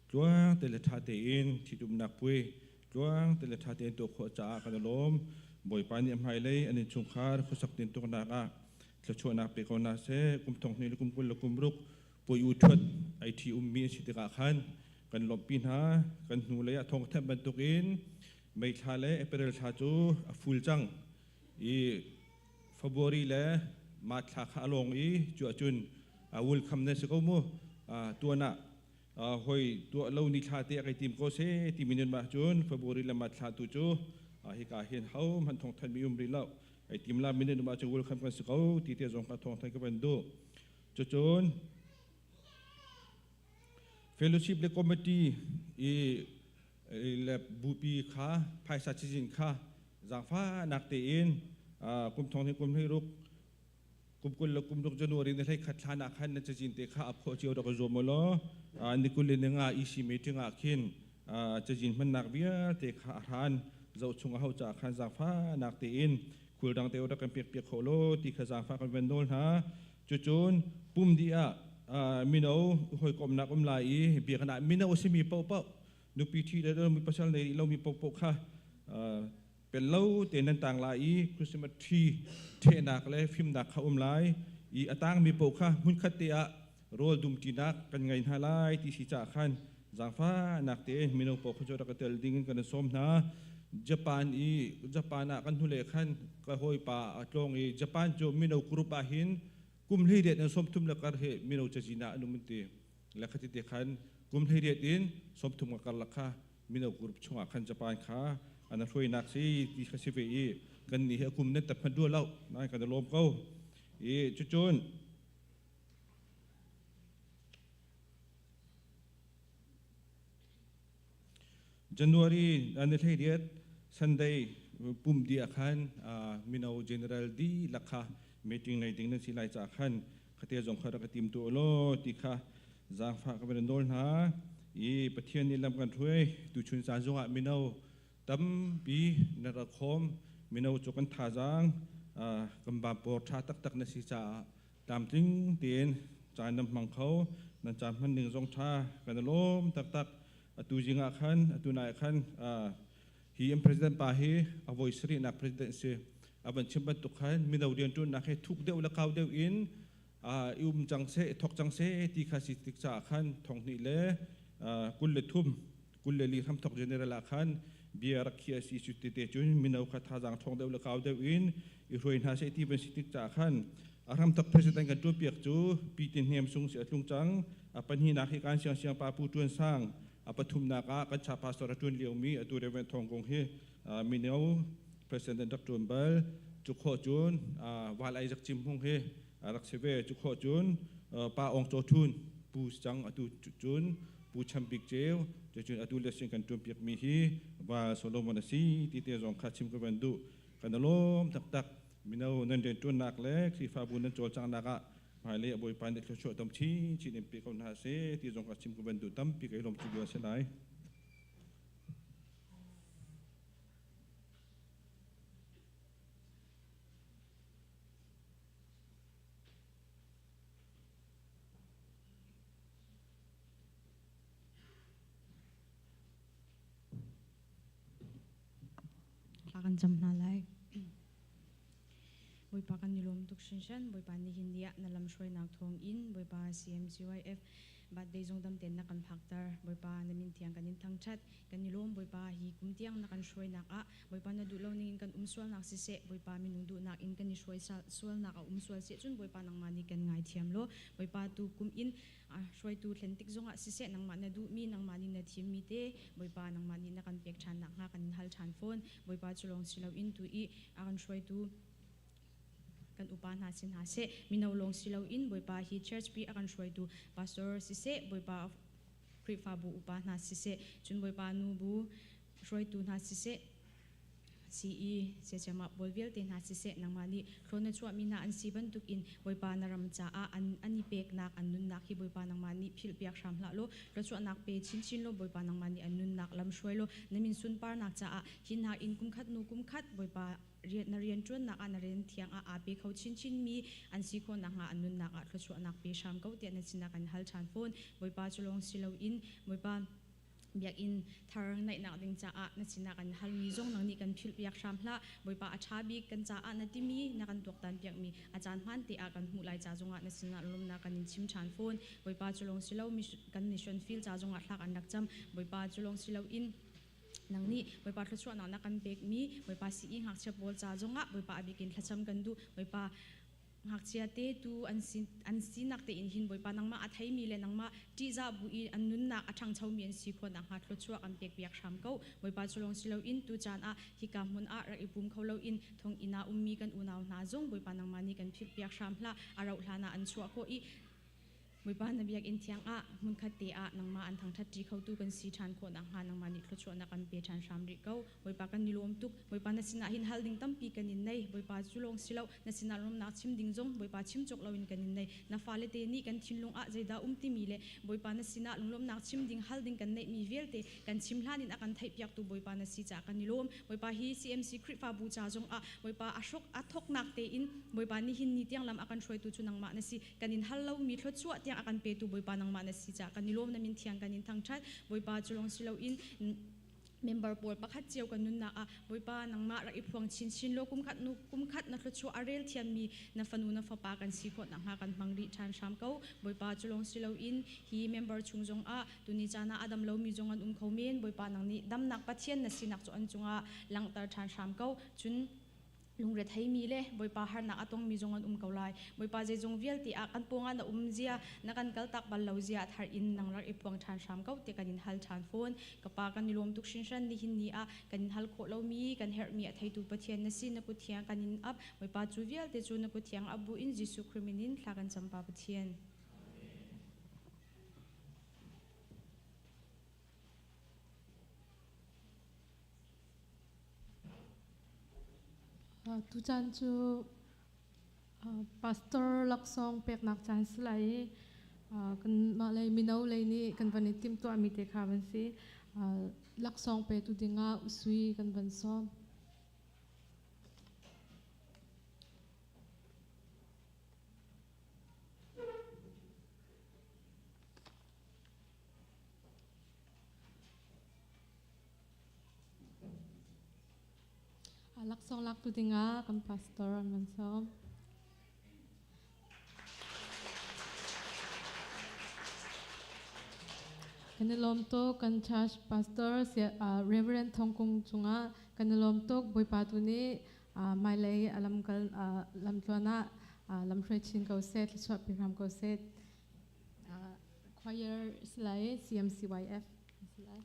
tluang te le ṭha tein ṭhitumnak puai tluang te le ṭha tein tuah khawh caah kan i lawm. Bawipa nih a hmailei an innchungkhar khuasak tintuknak ah thluachuahnak pe ko hna seh. Kum thong hnih le kum 20 le kum ruk puai u ṭhuat ai ṭhi ummi an si tikah khan kan lawmhpi hna. Kan hnulei ah thawng thanh bantukin May thla le April thla cu a ful cang i February le March thla kha a lawng i cu ahcun welcome nan si ko mu. Tuan ah hoi tuah lo ni thla te a kai tim ko se timi nun mah cun February le March thla tu cu hika hin ho hmanh thong than mi um rih lo. Ai tim la minun mah cu welcome kan si ko ti te zong kha thong than ka van duh. Cucun fellowship le committee i le bupi kha phaisa cizin kha zaangfahnak tein kum thong hi kum hlei ruk kum 20 le kum ruk January ni hlei khat thlan ah khan na cazin te kha a phuah cio rak zuam law ni 25 EC meeting ah khin cazin hmannak vialte kha a hran zoh chung a ho caah khan zaangfahnak tein khul dang te rak kan pek piak kho law ti kha zaangfah kan van nawl hna. Cucun pum dih ah mino hawikomnak um lai i biakinn ah mino a simi paohpaoh nupi ṭhi le mi pasal nei rih lomi paohpaoh kha pel lo tein nan tang lai i Christmas tree ṭhehnak le fimnak kha um lai i a tangmi paoh kha hmunkhat te ah rawl dumṭinak kan ngei hna lai ti si caah khan zaangfahnak tein mino paoh kha cu rak i tel ding in kan in sawm hna. Japan i Japan ah kan hnulei khan ka hawipa a tlawng i Japan cu mino group ah hin kum 18 in 30 le kar hi mino cazin ah an um an ti. Le khati te khan kum 18 in 30 ka karlak kha mino group chungah khan Japan kha an hruainak si ti kha si ve i kan nih hi a kum nan tap hmanh duh lo nain kan i lawm ko. I cucun January ni 18 Sunday pum dih ah khan mino general dihlak kha meeting nei ding nan si lai caah khan khate zong kha rak i tim tu law ti kha zaangfah ka van nawl hna i Pathian nih lam kan hruai tuchun caan zongah mino tampi na rak khawm mino cu kan thazaang kan bapor ṭha taktak na si caah tlamtling tein caan nan hmang kho nan caan hman ning zong ṭha kan i lawm taktak. Atu zing ah khan atu nai ah khan. Hi an president pa hi a voi sarihnak president si. A van chim bantuk khan mino rianṭuannak hi thuk deuh le kau deuh in i um cang seh, i thawk cang seh ti kha si tik caah khan thonghnih le 23 24 hramthawk general ah khan bia rak khiah si cu tete cun mino kha thazaang ṭhawng deuh le kau deuh in i hruai hna seh ti van si tik caah khan a hramthawk president kan ṭuanpiak cu Pi Tin Hnem Sung si a tlung cang. A pahnihnak hi kan siang siang pa Pu Ṭuan Sang, a pathumnak ah kan cha pastor a ṭuan liomi atu Reverend Thawng Kung hi mino president rak ṭuan bal. Cu khawh cun Val Isaac Cim Hmung hi rak si ve. Cu khawh cun Pa Awng Caw Thun Pu cang, atu cun Pu Cham Bik Ceu, cun atu le sin kan ṭuanpiak mi hi Val Solomon a si ti te zong kha chim ka van duh. Kan lawm taktak. Mino nan rianṭuannak le Khrihfabu nan cawlcanghnak ah hmailei a Bawipa nih thluachuah tam chinchin in pe ko hna seh ti zong kha chim ka van duh. Tampi ka i lawm cu bia a si lai. Thla kan cam hna lai. Bawipa kan i lawm tuk hringhran. Bawipa nihin ni ah na lam hruainak thawng in Bawipa CMCYF birthday zong dam tein na kan phakter. Bawipa na min thiang kan in thangṭhat. Kan i lawm Bawipa, hi kum tiang na kan hruainak ah Bawipa na duh lo ning in kan um sualnak siseh, Bawipa minung duhnak in kan i hruai sualnak a um sual si cun Bawipa nangmah nih kan ngaithiam law Bawipa tu kum in hruaitu thlen tik zongah siseh, nangmah na duhmi, nangmah nih na thimmi te Bawipa nangmah nih na kan pek ṭhan nakhnga kan in hal ṭhan fawn. Bawipa cu lawng si loin tu i a kan hruaitu kan upa hna si hna seh, mino lawng si loin Bawipa hi church pi a kan hruaitu pastor siseh, Bawipa Khrihfabu upa hna siseh, cun Bawipa nu bu hruaitu hna siseh, CE siasiamah pawl vialte hna siseh, nangmah nih thlawn na chuahmi hna an si bantuk in Bawipa na ram caah an an i peknak an nunnak hi Bawipa nangmah nih philhpiak hram hlah law thluachuahnak pe chinchin law Bawipa nangmah nih an nunnak lam hruai law na min sunparnak caah hi hna in kumkhat hnu kumkhat Bawipa rian na rian ṭuannak ah na rian thiang ah aa pe kho chinchin mi an si khawh nakhnga an nunnak ah thluachuahnak pe hram ko tiah na sinah kan hal ṭhan fawn. Bawipa cu lawng si loin Bawipa biakinn thar naihnak ding caah na sinah kan halmi zong nang nih kan philhpiak hram hlah. Bawipa, a ṭha bik kan caah na timi na kan tuaktan piakmi a caan hmaan te ah kan hmuh lai ca zongah na sinah lawmnak kan in chim ṭhan fawn. Bawipa, cu lawng si lo kan mission field ca zongah thlak an rak cam. Bawipa, cu lawng si loin nang nih Bawipa thluachuahnak na kan pekmi Bawipa sii ngakchia pawl ca zongah Bawipa a bikin thlacam kan duh. Bawipa, ngakchia te tu an si an sinak tein hin Bawipa nangmah a theimi le nangmah ṭihzah bu i an nunnak a ṭhangchomi an si khawh nakhnga thluachuah kan pek piak hram ko. Bawipa, cu lawng si loin tu caan ah hika hmun ah rak i pum kho loin thonginn ah ummi kan unau hna zong Bawipa nangmah nih kan philh piak hram hlah. A rauh hlan ah an chuah khawh i Bawipa na biakinn thiang ah hmunkhat te ah nangmah an thangṭhat ṭi khotu kan si ṭhan khawh nakhnga nangmah nih thluachuahnak kan pe ṭhan hram rih ko. Bawipa, kan i lawm tuk. Bawipa, na sinah hin hal ding tampi kan in nei. Bawipa, cu lawng si lo, na sinah lawmnak chim ding zong Bawipa chim cawk loin kan in nei. Na fale te nih kan thinlung ah zeidah um timi le Bawipa na sinah lunglawmhnak chim ding hal ding kan neihmi vialte kan chim hlan in a kan theihpiaktu Bawipa na si caah kan i lawm. Bawipa, hi CMC Khrihfabu ca zong ah Bawipa a hrok a thoknak tein Bawipa nihin ni tiang lam a kan hruaitu cu nangmah na si. Kan in hal lomi thluachuah tiang a kan petu Bawipa nangmah na si caah kan i lawm. Na min thiang kan in thangṭhat. Bawipa, cu lawng si loin member pawl pakhat cio kan nunnak ah Bawipa nangmah rak i phuang chinchin law kumkhat nu kumkhat na thluachuah a rel thiammi na fanu na fapa kan si khawh nakhnga kan hmang rih ṭhan hram ko. Bawipa, cu lawng si loin hi member chung zong ah tuni caan ah a dam lomi zong an um kho men. Bawipa, nang nih damnak Pathian na sinak cu an cungah langhter ṭhan hram ko. Cun lungretheimi le Bawipa harnak a tongmi zong an um ko lai. Bawipa, zeizong vialte ah kan pawngah na um zia, na kan kaltak bal lo zia thar in nang rak i puang ṭhan hram ko ti kan in hal ṭhan fawn. Ka pa, kan i lawm tuk hringhran. Nihin ni ah kan in hal khawh lomi, kan herhmi a theitu Pathian na si, na kut thiang kan in ap. Bawipa, cu vialte cu na kut thiang ap bu in Jesuh Khrih min in thla kan cam, Pa Pathian. Tucaan cu pastor laksawng peknak caan si lai i kanmah lei mino lei nih kan van i timhtuahmi te kha van si. Laksawng petu dingah usui kan van sawm. Laksawng laktu dingah kan pastor an van sawm. Kan i lawm tuk kan church pastor Reverend Thong Kung cungah kan i lawm tuk. Bawipa tu nih hmailei a lamkal lamtluan ah lamhruai chin ko seh, thluachuah pe hram ko seh. Choir silai CMCYF silai.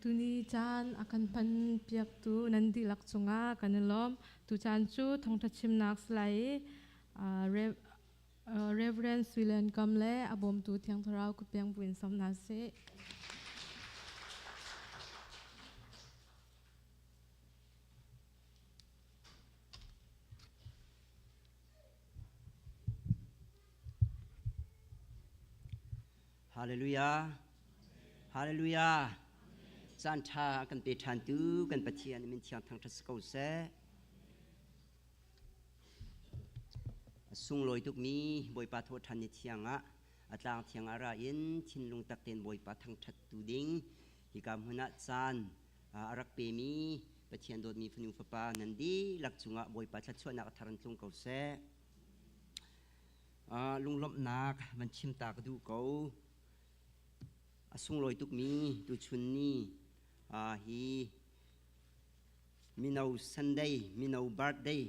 Tuni caan a kan hman piaktu nan dihlak cungah kan i lawm. Tu caan cu thawngṭha chimnak si lai i Reverend Suilen Kam le a bawmtu Thiang Thlarau kutpiang buin sawm hna sih. Hallelujah. Hallelujah. Caan ṭha kan pe ṭhan tu kan Pathian min thiang thangṭhat si ko seh. Sunglawi tukmi Bawipa thawhṭhan ni thiang ah a tlang thiang ah ra in thinlung tak tein Bawipa thangṭhat tu ding hika hmun ah caan a rak pemi Pathian dawtmi fanu fapa nan dihlak cungah Bawipa thluachuahnak a thar in tlung ko seh. Lunglawmhnak van chim ta ka duh ko. A sunglawi tukmi tuchun ni hi mino Sunday, mino birthday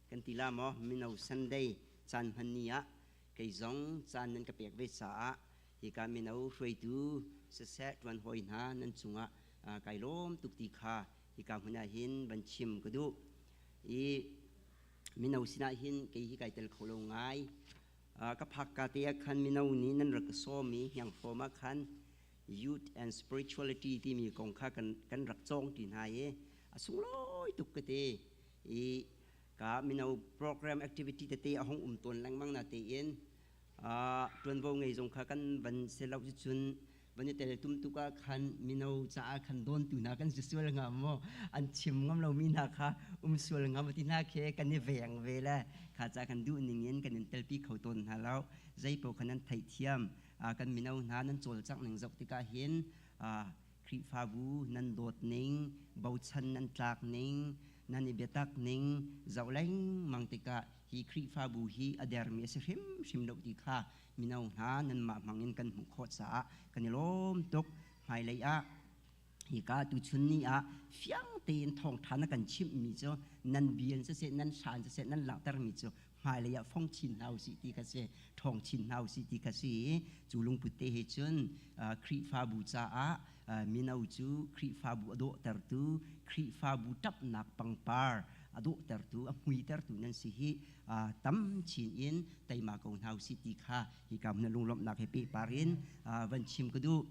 kan ti la maw? Mino Sunday caan hman ni ah kei zong caan nan ka pek ve caah hika mino hruaitu siseh ṭuan hawi hna nan cungah kai lawm tuk ti kha hika hmun ah hin van chim ka duh. I mino sinah hin kei hi kai tel kho lo ngai. Ka phak ka te ah khan mino nih nan rak ka sawm i hnianghrawm ah khan Youth and Spirituality timi kong kha kan kan rak cawng ti hna i a sunglawi tuk ka ti. I ka mino program activity tete a hong um tawn lengmang na tein ṭuanvo ngei zong kha kan van se lo cun van i tel tum tuk ah khan mino caah khan dawntu hna kan si sual hnga maw, an chim ngam lomi hna kha um sual ngam ti hna khi kan i veng ve le kha ca kan duh ning in kan in telpi kho tawn hna lo. Zeipaoh kha nan theihthiam. Kan mino hna nan cawlcangh ning zoh tikah hin Khrihfabu nan dawt ning, bochan nan tlak ning, nan i biatak ning zoh lengmang tikah hi Khrihfabu hi a dermi a si hrimhrim lo ti kha mino hna nanmah hmangin kan hmuh khawh caah kan i lawm tuk. Hmailei ah hika tuchun ni ah fiang tein thawngṭha na kan chimhmi cu nan bian siseh, nan hlan siseh, nan langhtermi cu hmailei ah fong chin hna usih ti kha si, ṭhawng chin hna usih ti kha si. Cu lungput te he cun Khrihfabu caah mino cu Khrihfabu a dawhtertu, Khrihfabu ṭapnak pangpar a dawhtertu, a hmuitertu nan si hi tam chin in teima ko hna usih ti kha hika hmun lunglawmhnak he pehpar in van chim ka duh.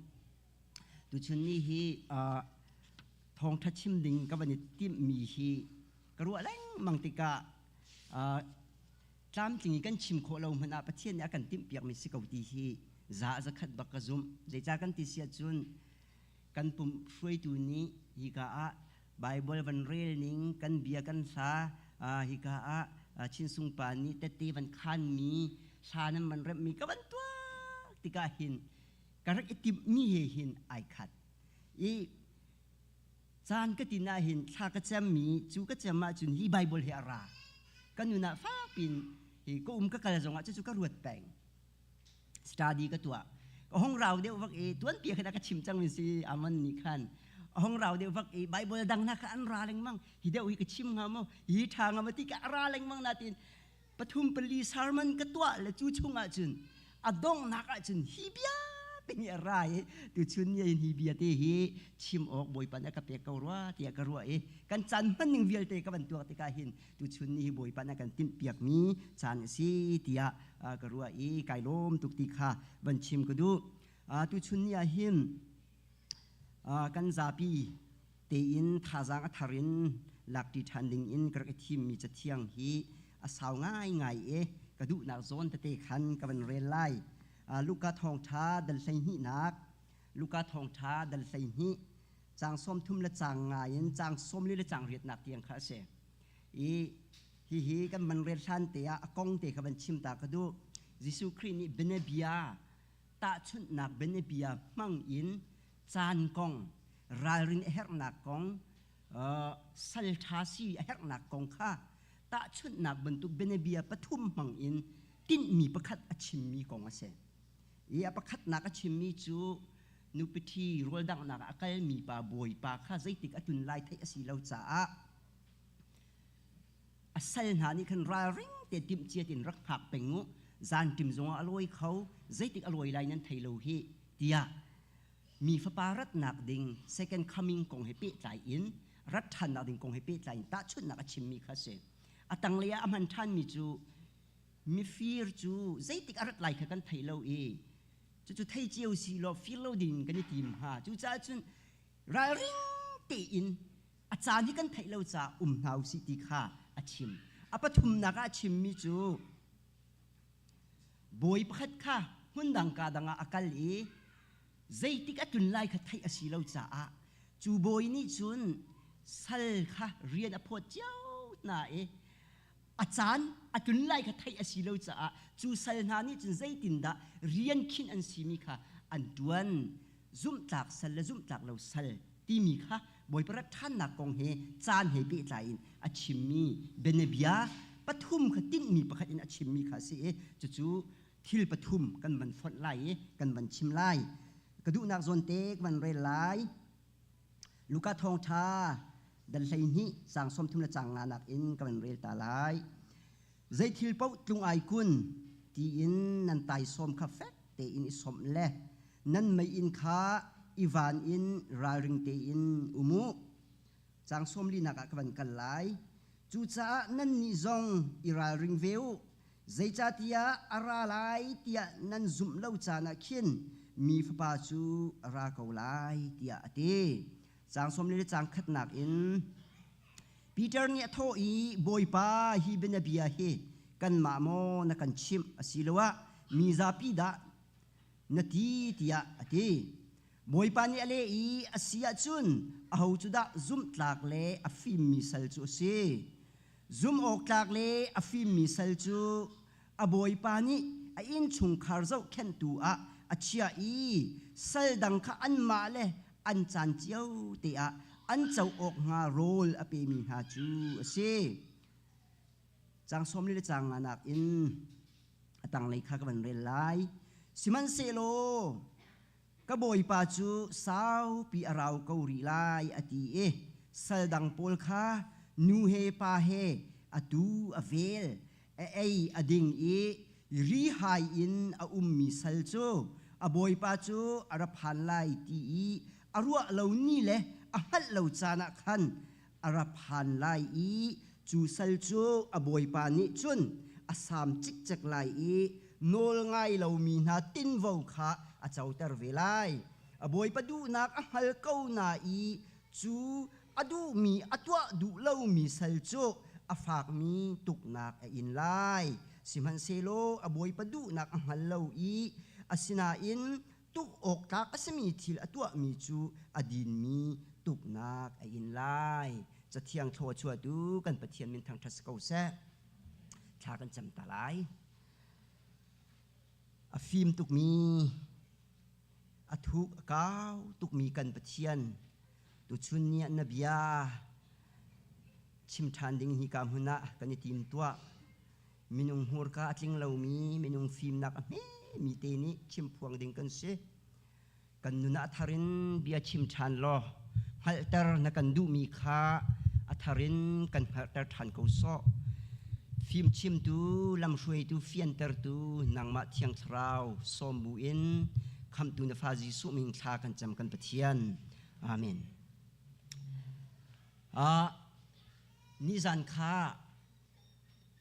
Tuchun ni hi thawngṭha chim ding ka van i timhmi hi ka ruah lengmang tikah tlamtling i kan chim khawh lo hmanh ah Pathian nih a kan timhpiakmi si ko ti hi za a zakhat bak ka zumh. Zeicah kan ti si ahcun kan pum hruaitu nih hika ah Bible van rel ning, kan bia kan hla, hika ah Chinsung pa nih tette van khanmi, hla nan van remhmi ka van tuak tikah hin ka rak i timhmi he hin ai khat. I caan ka tin ah hin thla ka cemmi cu ka cem ahcun hi Bible hi a ra. Ka nun ah fakpin hi ka um ka kal zongah cucu ka ruat peng. Study ka tuah. Ka hong rau deuh vak i tuanpi khan a ka chim cang mi si Amon nih khan a hong rau deuh vak i Bible dang hna kha an ra lengmang. Hi deuh hi ka chim hnga maw? Hi ṭha hnga maw ti ka ra lengmang natin pathum pali sermon ka tuah le cu chung ahcun a donghnak ahcun hi bia te hi a ra i tuchun ni hi bia te hi chim awk Bawipa nih a ka pek ko rua tiah ka ruah i kan caan hman ning vialte ka van tuak tikah hin tuchun ni hi Bawipa nih a kan timhpiakmi caan a si tiah ka ruah i kai lawm tuk ti kha van chim ka duh. Tuchun ni ah hin kan zapi tein thazaang a thar in lakṭi ṭhan ding in ka rak i thimmi cathiang hi a sau ngaingai i ka duhnak zawn tete khan ka van rel lai. Luka thawngṭha dal 12nak, Luka thawngṭha dal 12 caang 30 le caang nga in caang 40 le caang riatnak tiang kha a si. I hihi kan van rel hlan te ah a kong te kha van chim ta ka duh. Jesuh Khrih nih bianabia tahchunhnak bianabia hmang in caan kong, ralrin a herhnak kong, sal ṭha si a herhnak kong kha tahchunhnak bantuk bianabia pathum hmang in tinhmi pakhat a chimmi kong a si. I a pakhatnak a chimmi cu nupiṭhi rawldanghnak ah a kalmi pa bawipa kha zeitik a tlun lai theih a si lo caah a sal hna nih khan ralring te timhcia in rak hngak peng u, zanṭim zongah a lawi kho, zeitik a lawi lai nan thei lo hi tiah mi fapa ratnak ding second coming kong he pehtlai in, rat ṭhannak ding kong he pehtlai in tahchunhnak a chimmi kha a si. A tanglei ah a hman ṭhanmi cu mifir cu zeitik a rat lai kha kan thei lo i cucu thei cio si law fir lo ding kan i tim hnga. Cucaah cun ralring tein a caan hi kan theih lo caah um hna usih ti kha a chim. A pathumnak ah a chimmi cu bawi pakhat kha hmundang ka dang ah a kal i zeitik a tlun lai kha theih a si lo caah cu bawi nih cun sal kha rian a phawt cio hna i a caan a tlun lai kha theih a si lo caah cu sal hna nih cun zeitindah rian khinh an simi kha an ṭuan, zumhtlak sal le zumhtlak lo sal timi kha Bawipa rat ṭhannak kong he caan he pehtlai in a chimmi bianabia pathum kha tinhmi pakhat in a chimmi kha a si i cucu thil pathum kan van fonh lai i kan van chim lai. Ka duhnak zawn te ka van rel lai. Luka thawngṭha dal 12 caang 30 le caang nganak in ka van rel ta lai. Zei thil paoh tlung ai kun tiin nan taisawm kha fek tein i sawmh le nan meiinn kha i van in ralring tein um u. Caang 40nak ah ka van kal lai. Cucaah nannih zong i ralring ve u. Zeicahtiah a ra lai tiah nan zumh lo caan ah khin Mi Fapa cu a ra ko lai, tiah a ti. Caang sawm le caang khatnak in Peter nih a thawh i, Bawipa, hi bianabia hi kanmah maw na kan chimh asiloah mi zapi dah na ti tiah a ti. Bawipa nih a leh i a si ahcun aho cu dah zumhtlak le a fimmi sal cu a si? Zumh awk tlak le a fimmi sal cu a bawipa nih a innchungkhar zohkhenhtu ah a chiah i sal dang kha anmah le an caan cio te ah an co awk hnga rawl a pemi hna cu a si. Caang sawm le caang nganak in a tanglei kha ka van rel lai. Sihmanhsehlaw ka bawipa cu saupi a rau ko rih lai a ti i sal dang pawl kha nu he pa he atu a vel a ei a ding i rihai in a ummi sal cu a bawipa cu a ra phan lai ti i a ruah lo ni le a hngalh lo caan ah khan a ra phan lai i cu sal cu a bawipa nih cun a saam cikcek lai i nawl ngai lomi hna tinvo kha a coter ve lai. A bawipa duhnak a hngal ko na i cu a duhmi a tuah duh lomi sal cu a fakmi tuknak a in lai. Sihmanhsehlaw a bawipa duhnak a hngal lo i asinain tuk awk tlak a simi thil a tuahmi cu a dinmi tuknak a in lai. Cathiang thlua chuahtu kan Pathian min thangṭhat si ko seh. Thla kan cam ta lai. A fim tukmi, a thuk a kau tukmi kan Pathian tuchun ni ah na bia chim ṭhan ding hi ka hmun ah kan i tim tuah. Minung hmurka a tling lomi, minung fimnak a hmemi te nih chimphuang ding kan si. Kan nun ah a thar in bia chim ṭhan law hngalhter na kan duhmi kha a thar in kan hngalhter ṭhan ko sawh. Fimchimtu, lamhruaitu, fiantertu nangmah Thiang Thlarau sawm bu in khamhtu na fa Jesuh min thla kan cam kan Pathian. Amen. Nizan kha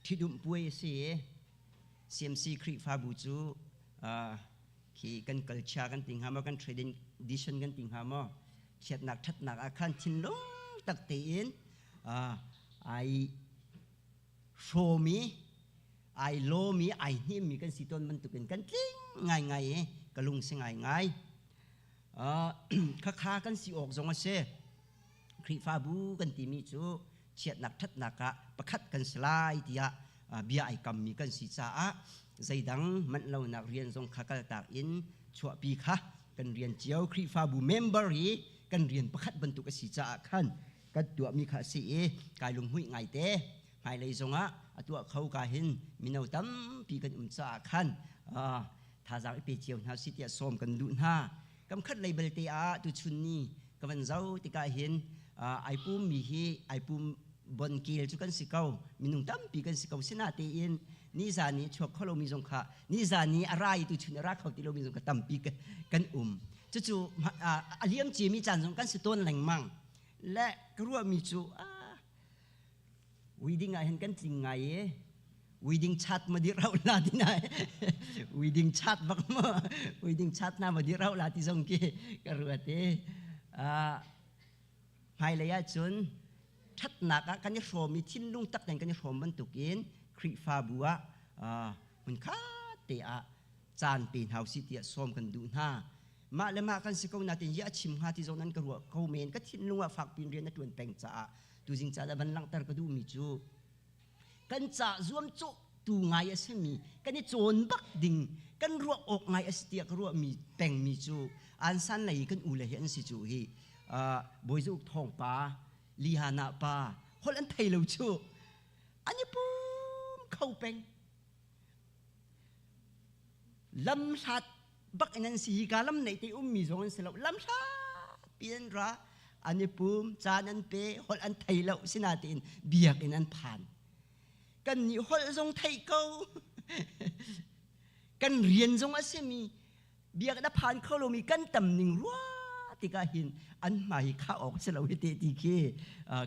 ṭhitumh puai a si i CMC Khrihfabu cu khi kan culture kan ti hnga maw kan tradition kan ti hnga maw chiatnak ṭhatnak ah khan thinlung tak tein ai hrawm i ai lawm i ai hnemmi kan si tawn bantukin kan tling ngaingai i ka lung si ngaingai. Khakha kan si awk zong a si. Khrihfabu kan timi cu chiatnak ṭhatnak ah pakhat kan si lai tiah bia ai kammi kan si caah zeidang manh lonak rian zong kha kaltak in chuahpi kha kan rian cio Khrihfabu member hi kan rian pakhat bantuk a si caah khan kan tuahmi kha a si i kai lunghmuih ngaite. Hmailei zongah a tuah kho ka hin mino tampi kan um caah khan thazaang i pe cio hna si tiah sawm kan duh hna. Kam khat lei belte ah tuchun ni ka van zo tikah hin ai pum mi hi ai pum bon kel cu kan si ko, minung tampi kan si ko. Sinatein nizan i chuak kho lomi zong kha nizan i a ra i tuchun a ra kho ti lomi zong kha tampi kan um. Cucu a liam ciami caan zong kan si tawn lengmang le ka ruahmi cu wedding ah hin kan tling ngai i wedding chat ma dir rau la ti na wedding chat bak ma wedding chat na ma dir rau la ti zong ki ka ruat i hmailei ah cun ṭhatnak ah kan i hrawm i thinlung tak tein kan i hrawm bantukin Khrihfabu ah hmunkhat te ah caan pe hna usih tiah sawm kan duh hna. Mah le mah kan si ko natin ya a chim hnga ti zong nan ka ruah ko men. Ka thinlung ah fakpi in rian a ṭuan peng caah tuzing caan ah van langhter ka duhmi cu kan ca zuamcawh tu ngai a simi kan i cawn bak ding kan ruah awk ngai a si tiah ka ruahmi pengmi cu ansan lei kan u le hi an si cu hi Bawi Za Uk Thawng pa Lihana pa holh an thei lo cu an i pum kho peng lam hlat bak in an si hi ka lam neih te ummi zong an si lo lam hlat pi an ra an i pum caan an pe holh an thei lo sinatein biakinn an phan kan nih holh zong theih ko kan rian zong a simi biakinn a phan kho lomi kan tam ning rua tikah hin an hmai hi khah awk si lo hi te ti khi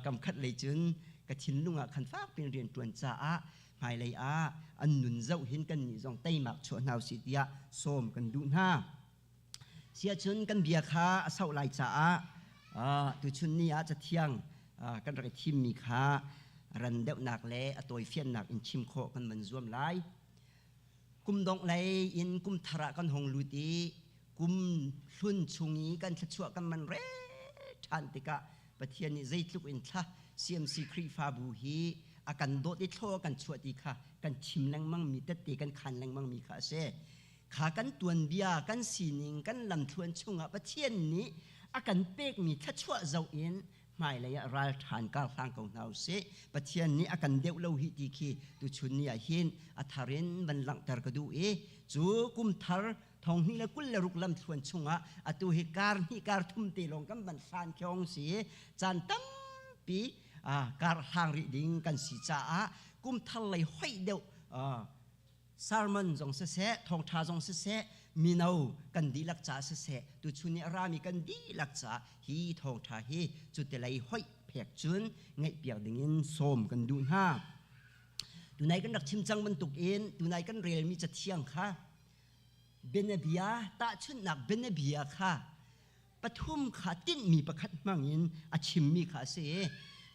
kam khat lei cun ka thinlung ah khan fak pin rian tuan caah hmailei ah an nun zoh hin kan nih zong teimak chuah hna usih tiah sawm kan duh hna. Siahcun kan bia kha a sauh lai caah tuchun ni ah cathiang kan rak i thimmi kha ran deuhnak le a tawifiannak in chim khawh kan van zuam lai. Kum dongh lei in kum thar ah kan hong lut i kum hlun chung i kan thluachuah kan man re ṭhan tikah Pathian nih zeitluk in thla CMC Khrihfabu hi a kan dawt i thlaw a kan chuah ti kha kan chim lengmang mi tette kan khan lengmang mi kha a si. Kha kan tuanbia, kan sining, kan lamthluan chungah Pathian nih a kan pekmi thluachuah zoh in hmailei ah ral ṭhan kar hlang ko hna usih. Pathian nih a kan deuh lo hi ti khi tuchun ni ah hin a thar in van langhter ka duh i cu kum thar thong hnih le 26 lamthluan chungah atu hi kar hnih kar thum te lawng kan van hlan khiong si caan tampi kar hlang rih ding kan si caah kum thar lei hoih deuh sermon zong siseh thawngṭha zong siseh mino kan dihlak ca siseh tuchun ni a rami kan dihlak ca hi thawngṭha hi cu te lei hoih phek cun ngaihpiak dingin sawm kan duh hna. Tunai kan rak chim cang bantukin tunai kan relmi cathiang kha bianabia tahchunhnak bianabia kha pathum kha tinhmi pakhat hmangin a chimmi kha a si i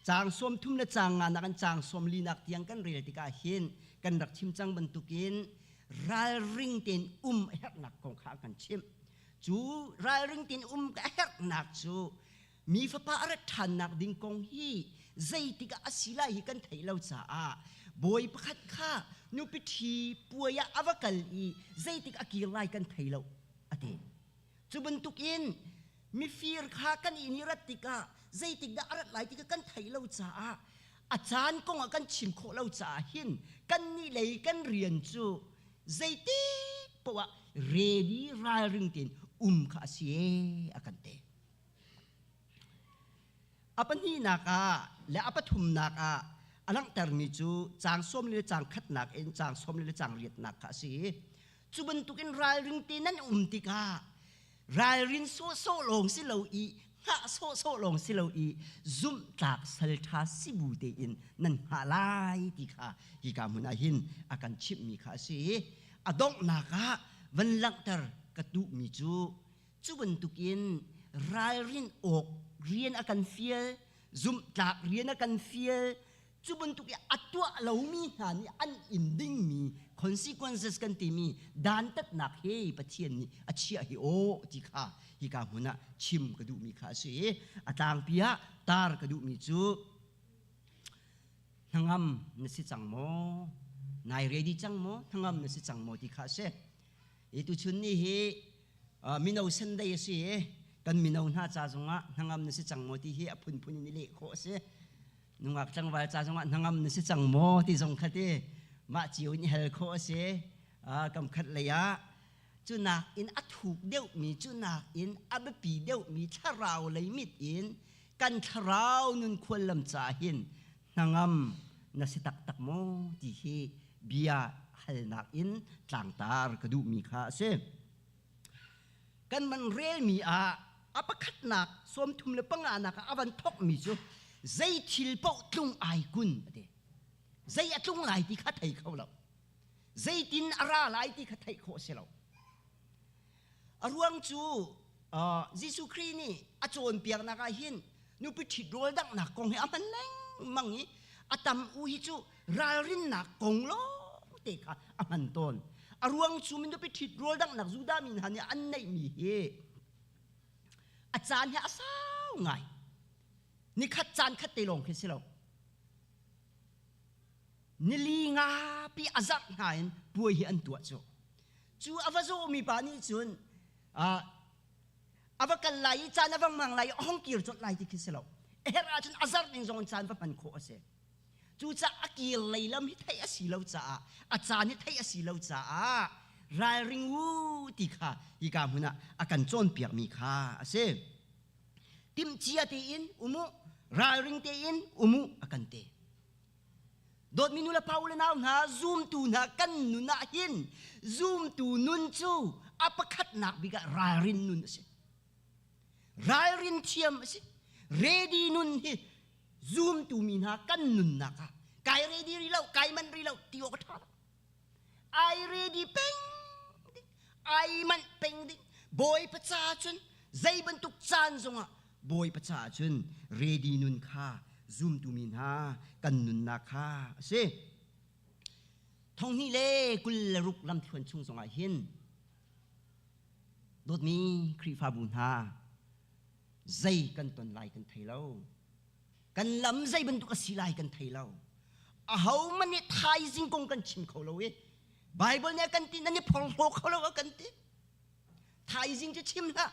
caang sawm thum le caang nga nak in caang sawm linak tiang kan rel tikah hin kan rak chim cang bantukin ralring tein um a herhnak kong kha a kan chimh. Cu ralring tein um a herhnak cu mi fapa a rat ṭhannak ding kong hi zeitik ah a si lai hi kan theih lo caah bawi pakhat kha nupi ṭhi puai ah a va kal i zeitik a kir lai kan thei lo a ti. Cu bantukin mifir kha kan inn i rat tikah zeitik dah a rat lai ti kha kan theih lo caah a caan kong ah kan chim khawh lo caah hin kannih lei kan rian cu zeitik poah ready ralring tein um kha a si ee a kan ti. A pahnihnak ah le a pathumnak ah a langhtermi cu caang sawm le caang khatnak in caang sawm le caang riatnak kha a si. Cu bantukin ralring te nan um tikah ralrin sawhsawh lawng si lo i hngah sawhsawh lawng si lo i zumhtlak salṭha si bu tein nan hngah lai ti kha hika hmun ah hin a kan chimhmi kha a si. A donghnak ah van langhter ka duhmi cu cu bantukin ralrin awk rian a kan fial, zumhtlak rian a kan fial, cu bantuk i a tuah lomi hna nih an in dingmi consequences kan timi dantatnak he Pathian nih a chiah hi aw ti kha hika hmun ah chim ka duhmi kha a si i a tlangpi ah tar ka duhmi cu hnangam na si cang maw nai ready cang maw hnangam na si cang maw ti kha a si i tuchun ni hi mino sendei a si i kan mino hna ca zongah hnangam na si cang maw ti hi a phunphun in i leh khawh a si nungak tlangval ca zongah hnangam na si cang maw ti zong kha ti mah cio in i hal khawh a si kam khat lei ah cu nak in a thuk deuhmi cu nak in a biapi deuhmi thlarau lei mit in kan thlarau nun khuallam ca hin hnangam na si taktak maw ti hi bia halnak in tlangtar ka duhmi kha a si. Kan man relmi ah a pakhatnak sawmthum le panganak ah a van thokmi cu zei thil paoh tlung ai kun a ti. Zei a tlung lai ti kha thei kho lo. Zeitin a ra lai ti kha theih khawh si lo. A ruang cu Jesuh Khrih nih a cawnpiaknak ah hin nupi ṭhit rawl danghnak kong hi a hman lengmang i a tam u hi cu ralrinnak kong lawngte kha a hman tawn. A ruang cu nupi ṭhit rawl danghnak Judah mi hna nih an neihmi hi a caan hi a sau ngai. Nikhat caan khat te lawng khi si lo. Nili nga pi a zarh hna in puai hi an tuah cu. Cu a va zawmi pa nih cun a va kal lai i caan a va mang lai i a hong kir colh lai ti khi si lo. A herh ahcun a zarh ning zong in caan va hman khawh a si. Cucaah a kir lei lam hi theih a si lo caah a caan hi theih a si lo caah ralring u ti kha hika hmun ah a kan cawnpiakmi kha a si. Timhcia tein um u, ralring tein um u a kan ti. Dawtmi nu le pa u le nau hna, zumtu hna kan nun ah hin zumtu nun cu a pakhatnak bik ah ralrin nun a si. Ralrin thiam a si. Ready nun hi zumtu mi hna kan nunnak ah kai ready ri lo, kai manh ri lo ti awk a ṭha lo. Ai ready peng ding, ai manh peng ding. Bawipa caah cun zei bantuk caan zongah Bawipa caah cun ready nun kha zumtu mi hna kan nunnak kha a si. Thonghnih le 26 lamthluan chung zongah hin dawtmi Khrihfabu hna zei kan ton lai kan thei lo. Kan lam zei bantuk a si lai kan thei lo. Ahohmanh nih thaizing kong kan chim kho lo i Bible nih a kan ti nan i phorhlaw kho lo a kan ti. Thaizing cu chim hlah.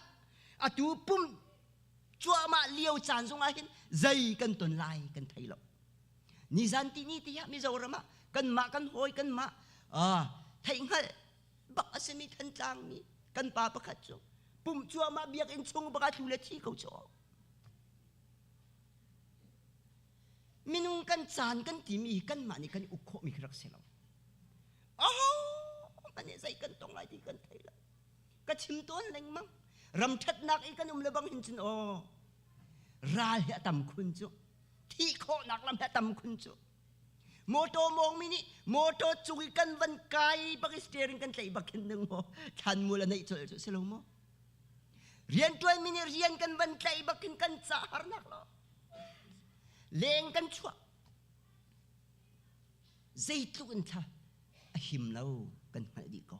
Atu pum cuahmah lio caan zongah hin zei kan ton lai kan thei lo. Nizan ti ni tiah Mizoram ah kanmah kan hawi kanmah theihhngalh bak a simi Thantlang mi kan pa pakhat cu pum cuahmah biakinn chung bak ah tlu le thi ko cu. Minung kan caan kan timi hi kanmah nih kan i uk khawhmi khi rak si lo. Aho hmanh nih zei kan tong lai ti kan thei lo. Ka chim tawn lengmang. Ram ṭhatnak i kan um le bang hin cun aw ral hi a tam khun cu. Thih khawhnak lam hi a tam khun cu. Motor mawngmi nih motor cung i kan van kai bak i steering kan tlaih bak hin nung maw thlanmual a neih colh cu si lo maw? Rianṭuanmi nih rian kan van tlaih bak hin kan cah harnak lo. Leng kan chuah. Zeitluk in thla a him lo kan hngalh dih ko.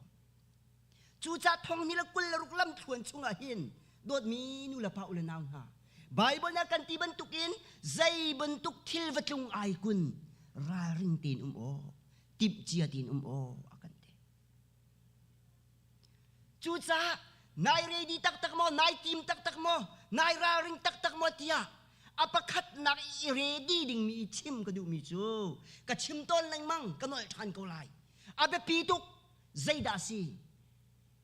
Cucaah thong ni le 26 lam thluan chungah hin dawtmi nu le pa u le nau hna Bible nih a kan ti bantukin zei bantuk thil va tlung ai kun ralring tein um aw timhcia tein um aw a kan ti. Cucaah nai ready taktak maw, nai tim taktak maw, nai ralring taktak maw tiah a pakhatnak i ready dingmi i chim ka duhmi cu ka chim tawn lengmang ka nolh ṭhan ko lai. A biapi tuk zeidah si?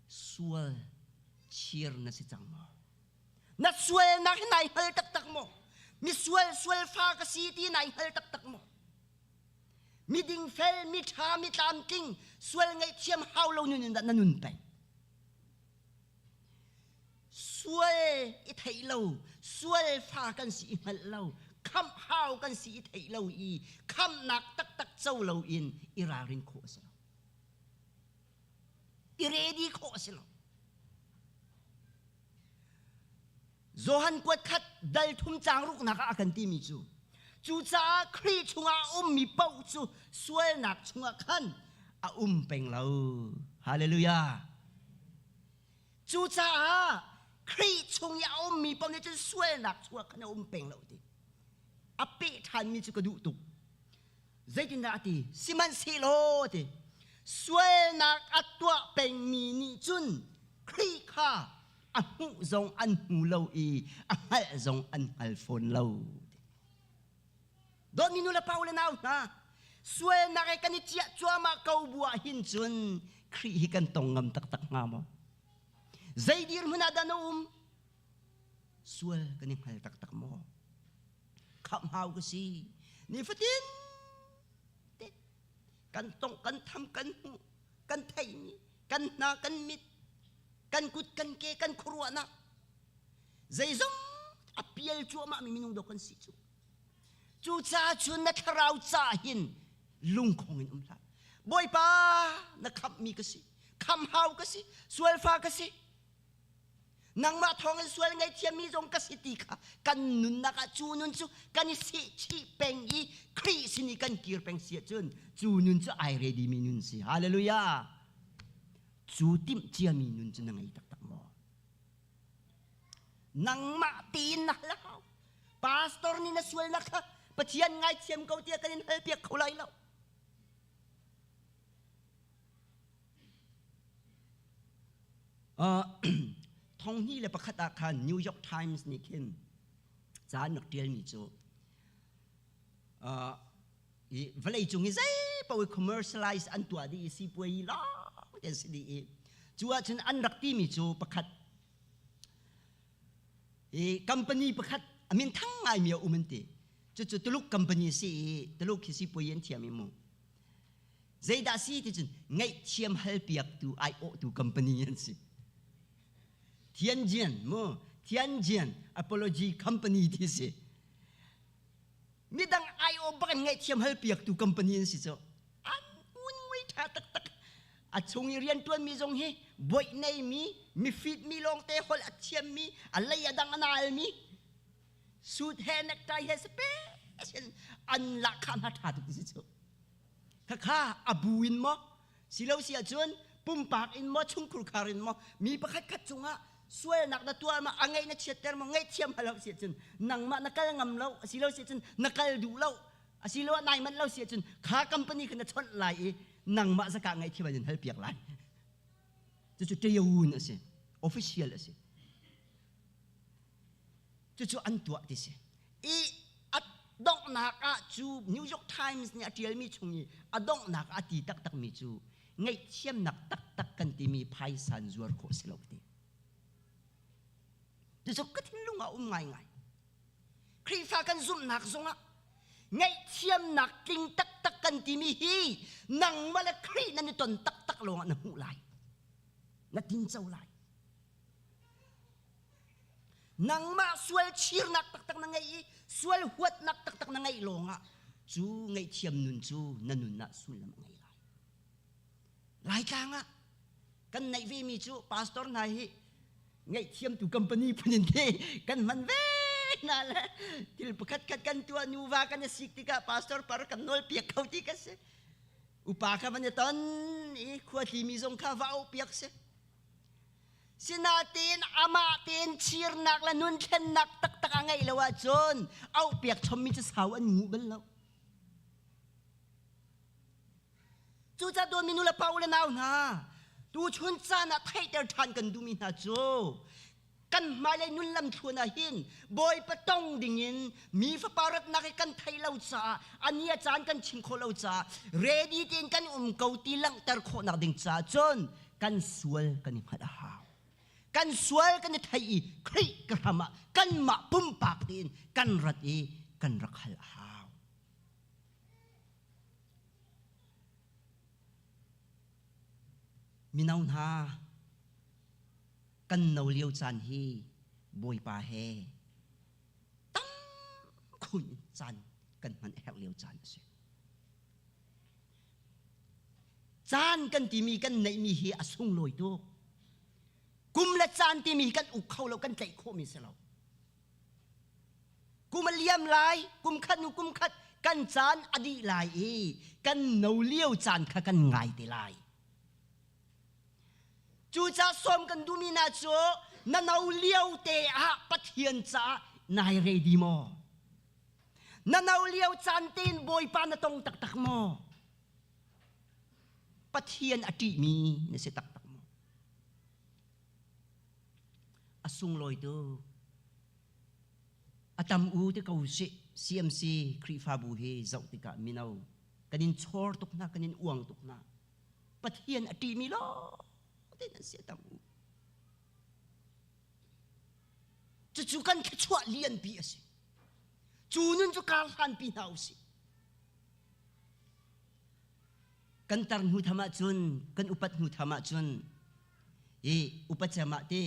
Sual chir na si cang maw? Na sualnak hi nai hngal taktak maw? Misual sualfa ka si ti nai hngal taktak maw? Miding fel, miṭha, mitlamtling, sual ngaihthiam hau lo nun in dah na nun peng? Sual i theih lo, sual fa kan si i hngalh lo, khamh hau kan si i theih lo i khamhnak taktak co lo in i ralrin khawh a si lo. I ready khawh a si lo. Johan kuat khat dal thum caang ruknak ah a kan timi cu cucaah Khrih chungah a ummi paoh cu sualnak chungah khan a um peng lo. Hallelujah. Cucaah Khrih chung i a ummi paoh nih cun sualnak chungah khan a um peng lo ti. A peh ṭhanmi cu ka duh tuk. Zeitindah a ti? Sihmanhsehlaw ti sualnak a tuah pengmi nih cun Khrih kha a hmuh zong an hmu lo i a hngalh zong an hngal fawn lo. Dawtmi nu le pa u le nau hna, sualnak he kan i ciah cuahmah ko bu ah hin cun Khrih hi kan tong ngam taktak hnga maw? Zei dirhmun ah dah na um? Sual kan i hngal taktak maw? Khamh hau ka si. Nifatin te kan tong kan tham kan hmuh kan theihmi kan hna kan mit kan kut kan ke kan khuaruahnak zeizong a pial cuahmah mi minung dawk kan si cu cucaah cun na thlarau ca hin lungkhong in um hlah bawipa na khamhmi ka si khamhau ka si sualfa ka si nangmah thawngin sual ngaihthiammi zong ka si ti kha kan nunnak ah cu nun cu kan i sehchih peng i Khrih sin i kan kir peng si ahcun cu nun cu ai ready mi nun si hallelujah Cu timh ciami nun cu na ngei taktak maw? Nangmah tein na hal a hau. Pastor nih na sualnak kha Pathian ngaithiam ko tiah kan in halpiak kho lai lo. 2001 ah khan New York Times nih khin ca an rak ṭialmi cu i vawleicung hi zei paoh i commercialize an tuah dih i sipuai lawng te an si dih i cu ahcun an rak timi cu pakhat i company pakhat a min thang ngaimi a um an ti cucu Tuluk company si i Tuluk hi sipuai an thiam i mu zeidah si ti cun ngaihthiam halpiaktu aiawhtu company an si Tianjin mu Tianjin Apology Company ti si midang aiawh bak in ngaihthiam halpiaktu company an si cu an un ngui ṭha taktak. A chung i rianṭuanmi zong hi boih neimi, mifitmi lawngte holh a thiammi, a lei a dang a nalmi, suit he necktie he special an lahkhah hna ṭha tuk ti si cu. Khakha a bu in maw silo si ahcun pumpak in maw chungkhur khar in maw mi pakhat khat cungah sualnak na tuah ma a ngeih na chiatter maw ngaihthiam hal lo si ahcun nangmah na kal ngam lo asilo si ahcun na kal duh lo asiloah nai manh lo si ahcun kha company kha na chawnh lai i nangmah zaka ngaihthiam an in hal piak lai. Cucu ṭayawun a si, official a si. Cucu an tuah ti si. I a donghnak ah cu New York Times nih a ṭialmi chung i a donghnak ah a ti taktakmi cu ngaihthiamnak taktak kan timi phaisa in zuar khawh si lo ti. Cucu ka thinlung ah um ngaingai. Khrihfa kan zumhnak zongah ngaihthiamnak tling taktak kan timi hi nangmah le Khrih nan i ton taktak lawngah na hmuh lai. Na tinco lai. Nangmah sual chirnak taktak na ngeih i sual huatnak taktak na ngeih lawngah cu ngaihthiam nun cu na nun ah sullam a ngei lai. Laitlang ah kan neih ve mi cu pastor hna hi ngaihthiamtu company phun in te kan hman ve hna le thil pakhat khat kan tuah nuva kan i sik tikah pastor par kan nawl piak kho ti ka si upa kha van i ton i khua mi zong kha va auh piak si Sinain amah tein chirnak le nun thlennak taktak a ngeih lo ahcun auh piak chommi cu sau an ngu bal lo. Cucaah dawtmi nu le pa u le nau hna, tuchun caan ah theihter ṭhan kan duhmi hna cu kan hmailei nun lamthluan ah hin Bawipa tong dingin mi fapa ratnak hi kan theih lo caah a ni a caan kan chim khawh lo caah ready tein kan um ko ti langhter khawhnak ding caah cun kan sual kan i hngalh a hau. Kan sual kan i theih i Khrih ka hram ah kanmah pumpak tein kan rat i kan rak hal a hau. Mino hna, kan no lio caan hi Bawipa he tam khun in caan kan hman a herh lio caan a si. Caan kan timi kan neihmi hi a sunglawi tuk. Kum le caan timi hi kan uk kho lo, kan tlaih khawhmi si lo. Kum a liam lai, kum khat hnu kum khat kan caan a dih lai i kan no lio caan kha kan ngai te lai. Cucaah sawm kan duhmi hna cu na no lio te ah Pathian caah nai ready maw? Na no lio caan tein Bawipa na tong taktak maw? Pathian a ṭihmi na si taktak maw? A sunglawi tuk. A tam u ti ko sih CMC Khrihfabu hi zoh tikah mino kan in chawr tuk hna kan in uang tuk hna. Pathian a ṭihmi lawng te nan si a tam u. Cucu kan thluachuah lianpi a si. Cu nun cu kar hlanpi hna u sih. Kan tar hnu tham ahcun, kan upat hnu tham ahcun, i upat cem ah te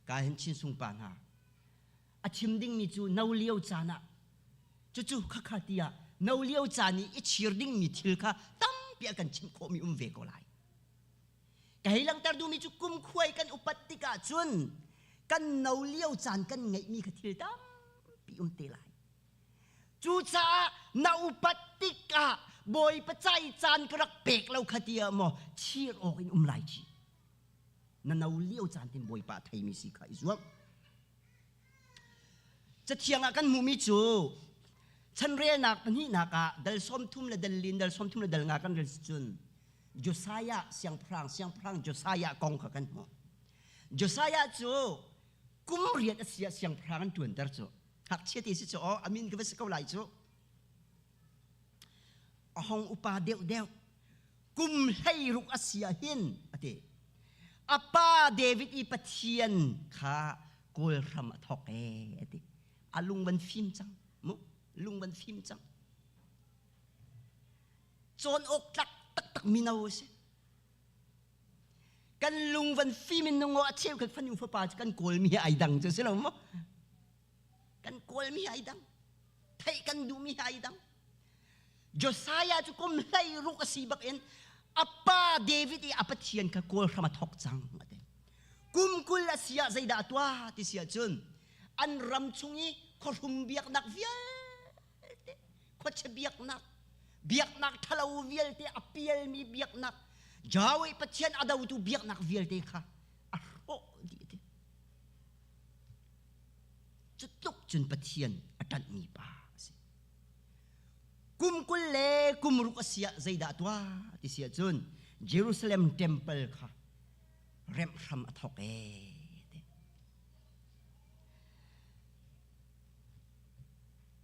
ka hin chin sung pa hna a chim dingmi cu no lio caan ah cucu khakha tiah no lio caan i i chir dingmi thil kha tampi a kan chimh khawhmi um ve ko lai. Ka hei langhter duhmi cu kumkhuai kan upat tikah cun kan no lio caan kan ngeihmi kha thil tampi um te lai. Cucaah na upat tikah Bawipa cai caan ka rak pek lo kha tiah maw chir awk in um lai ci. Na no lio caan tin Bawipa a theimi si kha i zuam. Cathiang ah kan hmuhmi cu chanrelnak pahnihnak ah dal 30 le dal lin dal 30 le dal nga kan rel cun Josiah siangpahrang siangpahrang Josiah kong kha kan hmuh. Josiah cu kum riat a si ah siangpahrang an ṭuanter cu. Ngakchia te si cu aw a min ka va si ko lai cu. A hong upa deuh deuh kum 16 a si ah hin a ti. A pa David i Pathian kha kawl hram a thawk ee a ti. A lung van fim cang mu lung van fim cang. Cawn awk tlak taktak mino a si. Kan lung van fim in nungo a cheukhat fanu fapa cu kan kawlmi hi ai dang cu si lo maw? Kan kawlmi hi ai dang. Theih kan duhmi hi ai dang. Josiah cu kum 16 a si bak in a pa pa David i a Pathian kha kawl hram a thawk cang ati. Kum 20 a si ah zeidah a tuah ti si ahcun an ram chung i khuahrum biaknak vialte, khuachia biaknak, biaknak ṭhalo vialte a pialmi biaknak, Yahweh Pathian a dotu biaknak vialte kha a hrawh dih ati. Cu tluk cun Pathian a ṭanhmi pa a si. Kum 26 a si ah zeidah tuah ti si ahcun Jerusalem temple kha remh hram a thawk ee ti.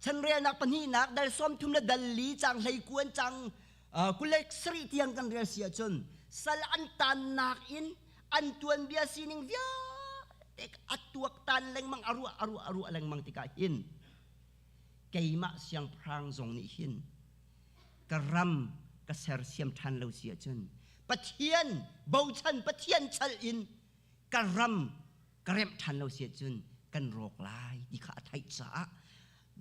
Chanrelnak pahnihnak dal 30 le dal li cang hlei kuan cang 27 tiang kan rel si ahcun sal an tannak in an tuanbia sining vialte a tuaktan lengmang a ruah a ruah a ruah lengmang tikah hin keimah siangpahrang zong nih hin ka ram ka sersiam ṭhan lo si ahcun Pathian bochan Pathian chal in ka ram ka remh ṭhan lo si ahcun kan rawk lai ti kha a theih caah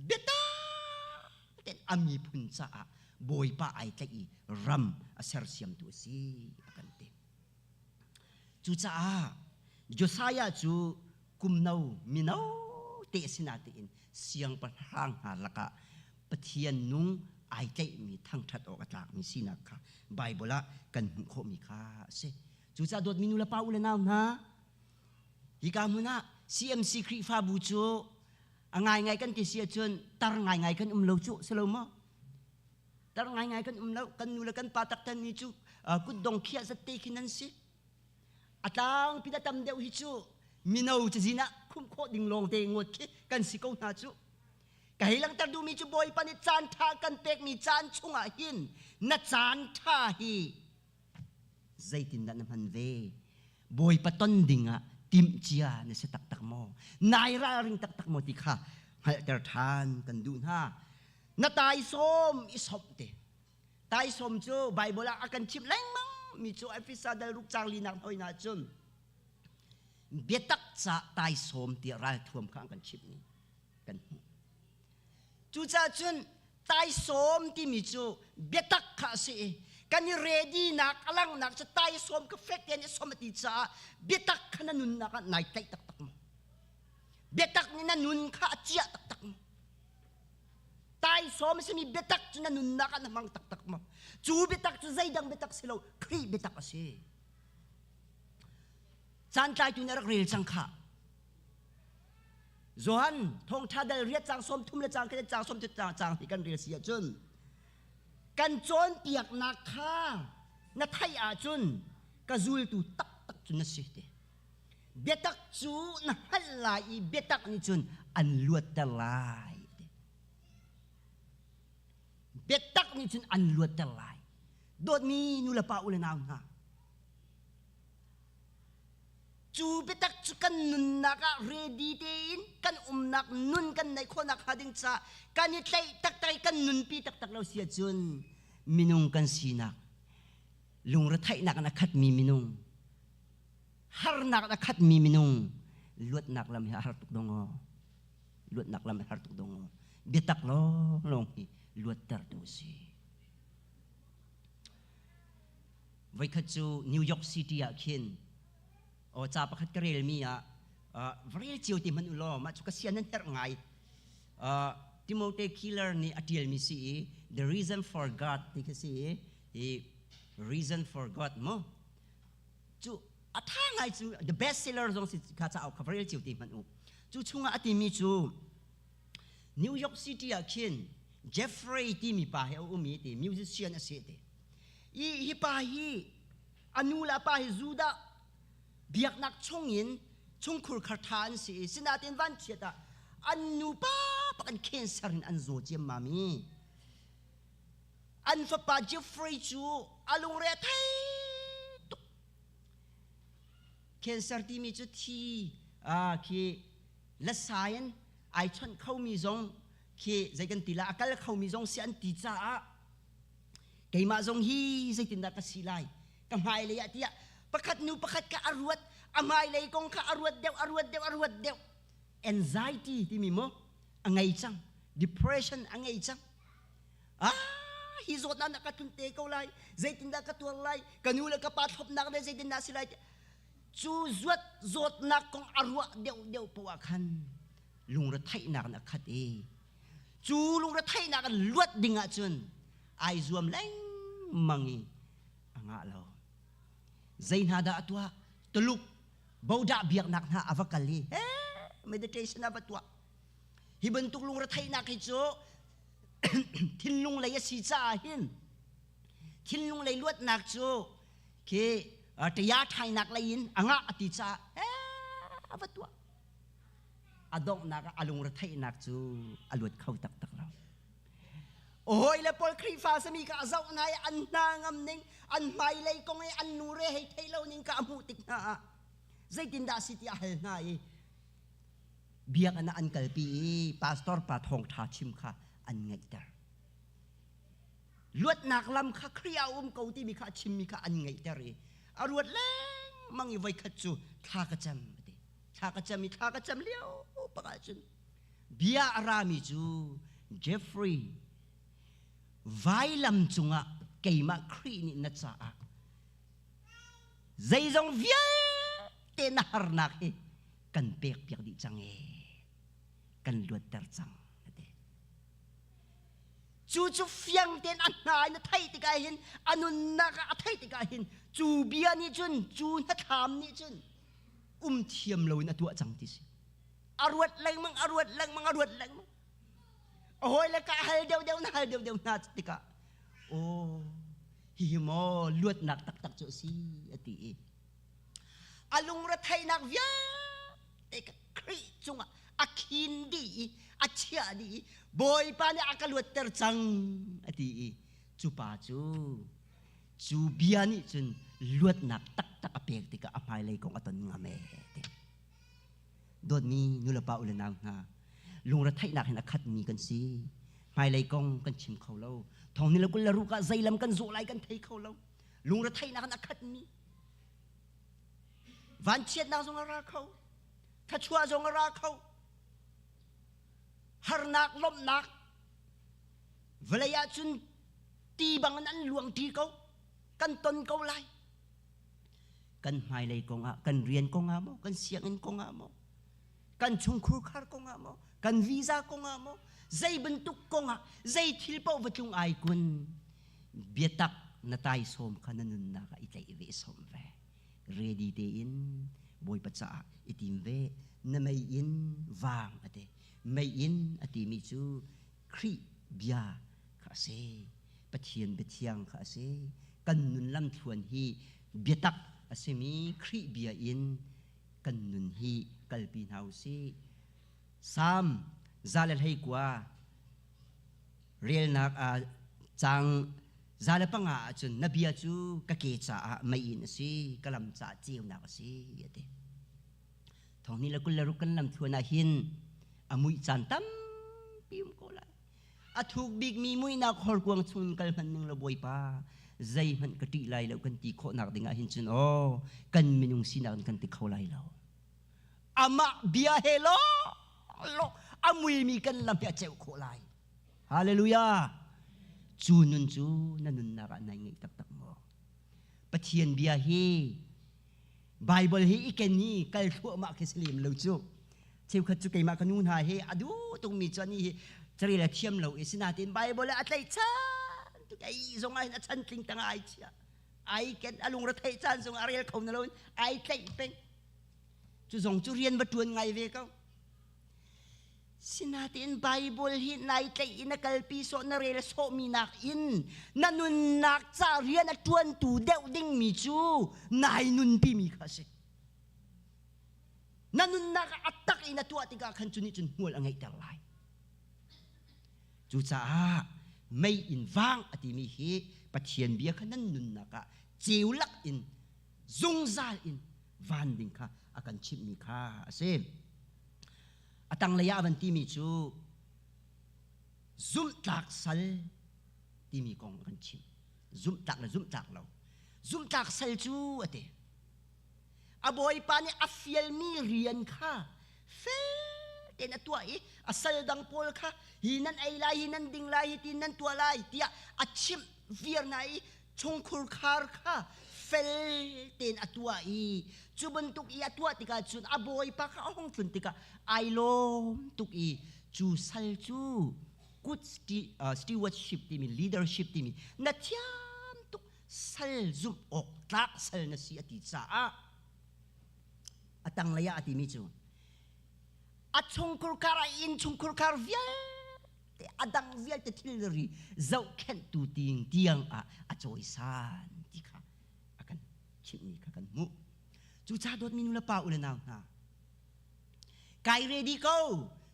biatak tein a miphun caah Bawipa ai tlaih i ram a sersiamtu a si a kan ti. Cucaah Josiah cu kum no mino te a si natein siangpahrang hna lakah Pathian nung ai tlaihmi thangṭhat awk a tlakmi sinak kha Baibal ah kan hmuh khawhmi kha a si. Cucaah dawtmi nu le pa u le nau hna, hika hmun ah CMC Khrihfabu cu a ngaingai kan ti si ahcun tar ngaingai kan um lo cu si lo maw? Tar ngaingai kan um lo. Kan nu le kan pa taktan mi cu kutdong khiah zat te khi nan si. A tlangpi da tam deuh hi cu mino cazin ah khumh khawh ding lawng te ngawt khi kan si ko hna cu. Ka hei langhter duhmi cu Bawipa nih caan ṭha kan pekmi caan chungah hin na caan ṭha hi zeitindah na hman ve? Bawipa ton dingah timhcia na si taktak maw? Nai ralring taktak maw ti kha hngalhter ṭhan kan duh hna. Na taisawm i sawmh te. Taisawm cu Baibal ah a kan chimh lengmang mi cu Efesa dal ruk caang linak hoi na cun biatak ca taisawm tiah ralthuam kha an kan chimh ni kan hmuh. Cucaah cun taisawm timi cu biatak kha a si i kan i ready nak a langhnak cu taisawm ka fek tein i som a ti caah biatak kha na nunnak ah nai tlaih taktak maw? Biatak nih na nun kha a ciah taktak maw? Taisawm a simi biatak cu na nunnak ah na hmang taktak maw? Cu biatak cu zeidang biatak si lo, Khrih biatak a si. Caan tlaitu nih a rak rel cang khah. Johan thawngṭha dal riat caang 30 le caang khat caang 30 caang hi kan rel si ahcun kan cawnpiaknak kha na theih ahcun ka zultu taktak cu na si ti. Biatak cu na hngalh lai i biatak nih cun an luatter lai ti. Biatak nih cun an luatter lai. Dawtmi nu le pa u le nau hna, Cu biatak cu kan nunnak ah ready tein kan umnak nun kan neih khawhnak hnga ding caah kan i tlaih taktak i kan nunpi taktak lo si ahcun minung kan sinak lungretheihnak in a khatmi minung harnak in a khatmi minung luatnak lam hi a har tuk dong aw luatnak lam a har tuk dong aw biatak lawnglawng hi luattertu a si. Voikhat cu New York City ah khin aw ca pakhat ka relmi ah va rel cio te hmanh u law mah cu ka sian nan herh ngai. Timothy Keller nih a ṭialmi si i The Reason for God ti khi si i hi Reason for God mu cu a ṭha ngai cu the best seller zong si kha cauk kha va rel cio te hmanh u. Cu chungah a timi cu New York City ah khin Jeffrey timi pa hi a um i ti musician a si ti. I hi pa hi a nu le a pa hi Judah biaknak chungin chungkhur khar tha an si i sinain vanchiat ah an nu pa pak an cancer in an zaw ciammam i an fapa Jeffrey cu a lungre a thei tuk. Cancer timi cu thi khi lasain ai chawnh khomi zong khi zei kan ti la a kal khomi zong si an ti caah keimah zong hi zeitindah ka si lai ka hmailei ah tiah pakhat nu pakhat kha a ruat a hmailei kong kha a ruat deuh a ruat deuh a ruat deuh anxiety timi mu a ngei cang depression a ngei cang ah. Hi zawtnak na ka tlun te ko lai. Zeitindah ka tuar lai? Ka nu le ka pa thlopnak le zeitindah si lai? Cu zuat zawtnak kong a ruah deuhdeuh poah khan lungretheihnak in a khat i cu lungretheihnak in luat ding ahcun ai zuam lengmang i a ngah lo. Zei hna dah a tuah? Tuluk bodah biaknak hna a va kal i he meditation a va tuah. Hi bantuk lungretheihnak hi cu thinlung lei a si caah hin thinlung lei luatnak cu khi taya ṭhainak lei in a ngah a ti caah a va tuah. A donghnak ah a lungretheihnak cu a luat kho taktak lo. Hawi le pawl Khrihfa sami ka a zoh hna i an hna ngam ning, an hmailei kong i an nu re hei thei lo ning ka a hmuh tik hna ah zeitindah si ti a hal hna i biakinn ah an kalpi i pastor pa thawngṭha chim kha an ngaihter. Luatnak lam kha Khrih ah um ko timi kha a chimmi kha an ngaihter i a ruat lengmang i voikhat cu thla ka cam a ti. Thla ka cam i thla ka cam lio bak ahcun bia a rami cu Jeffrey vailam cungah keimah Khrih nih na caah zeizong vialte na harnak hi kan pekpiak dih cang ee kan luatter cang a ti. Cu cu fiang tein a hna in a theih tikah hin a nunnak ah a theih tikah hin cu bia nih cun cu hnathlam nih cun um thiam loin a tuah cang ti si. A ruat lengmang a ruat lengmang a ruat lengmang. A hawile ka hal deuhdeuh na hal deuhdeuh hna tikah aw hihi maw luatnak taktak cu a si a ti i a lungretheihnak vialte kha Khrih cungah a khin dih i a chiah dih i Bawipa nih a ka luatter cang a ti i cu pa cu cu bia nih cun luatnak taktak a pek tikah a hmailei kong a ton ngam ee ti. Dawtmi nulepa u le nau hna, lungretheihnak hin a khatmi kan si. Hmailei kong kan chim kho lo. Thong ni le 20 le ruk ah zeilam kan zawh lai kan thei kho lo. Lungretheihnak in a khatmi Vanchiatnak zong a ra kho. Thluachuah zong a ra kho. Harnak, lawmhnak vawlei ah cun ti bangin an luang ṭi ko. Kan ton ko lai. Kan hmailei kongah, kan rian kongah maw, kan sianginn kongah maw, kan chungkhur khar kongah maw, kan visa kongah maw, zei bantuk kongah, zei thil paoh va tlung ai kun, biatak na taisawm kha na nunnak ah i tlaih ve sawm ve ready tein bawipa caah i tim ve na mei in vang a ti mei in a timi cu Khrih bia kha a si Pathian biathiang kha a si kan nun lamthluan hi biatak a simi Khrih bia in kan nun hi kalpi hna u sih Salm 121 relnak ah cang 105 ahcun na bia cu ka ke caah meiinn a si ka lam caah ceunak a si a ti thong ni le 26 kan lam thuan ah hin a muih caan tampi um ko lai a thuk bikmi muihnak horkuang chung kal hmanh ning lo bawipa zeihmanh ka ṭih lai lo kan ti khawhnak ding ah hin cun aw kan minung sinak in kan ti kho lai lo amah bia he lo lo a muimi kan lam hi a ceu khawh lai hallelujah cu nun cu na nunnak ah nai ngeih taktak maw pathian bia hi Bible hi i ken i kal thluahmah khi si lem lo cu cheukhat cu keimah ka nu hna he a duh tukmi cu ani hi carel a thiam lo i sinain Bible a tlaih chan tuk ei zong ah hin a chan tling tang ai chia ai ken a lungre theih caan zong a rel kho na lo in ai tlaih peng Cu zong cu rian va ṭuan ngai ve ko. Sinain Bible hi nai tlaih in a kalpi sawh na rel sawhmi nakin na nunnak ca rian a ṭuantu deuh dingmi cu nai nunpimi kha a si. Na nunnak ah a tak in a tuah tikah khan cu nih cun hmual a ngeihter lai. Cucaah mei in vang a timi hi Pathian bia kha nan nunnak ah ceu lak in zungzal in van ding kha a kan chimhmi kha a si. A tanglei ah a van timi cu zumhtlak sal timi kong a kan chimh. Zumhtlak le zumhtlak lo. Zumhtlak sal cu a ti. A bawipa nih a fialmi rian kha fel Tein a tuah i a sal dang pawl kha hi nan ei lai, hi nan ding lai, hi tin nan tuah lai tiah a chimh viar hna i chungkhur khar kha fel tein a tuah i cu bantuk i a tuah tikah cun a bawipa kha a hung tlun tikah ai lawm tuk i cu sal cu good stewardship timi, leadership timi na thiam tuk, sal zumh awk tlak sal na si a ti caah a tanglei ah a timi cu a chungkhur khar, a inn chungkhur khar vialte, a dang vialte thilri zohkhenhtu ting tiang ah a cawisan ti kha a kan chimhmi kha kan hmuh. Cucaah dawtmi nu le pa, u le nau hna, kai ready ko,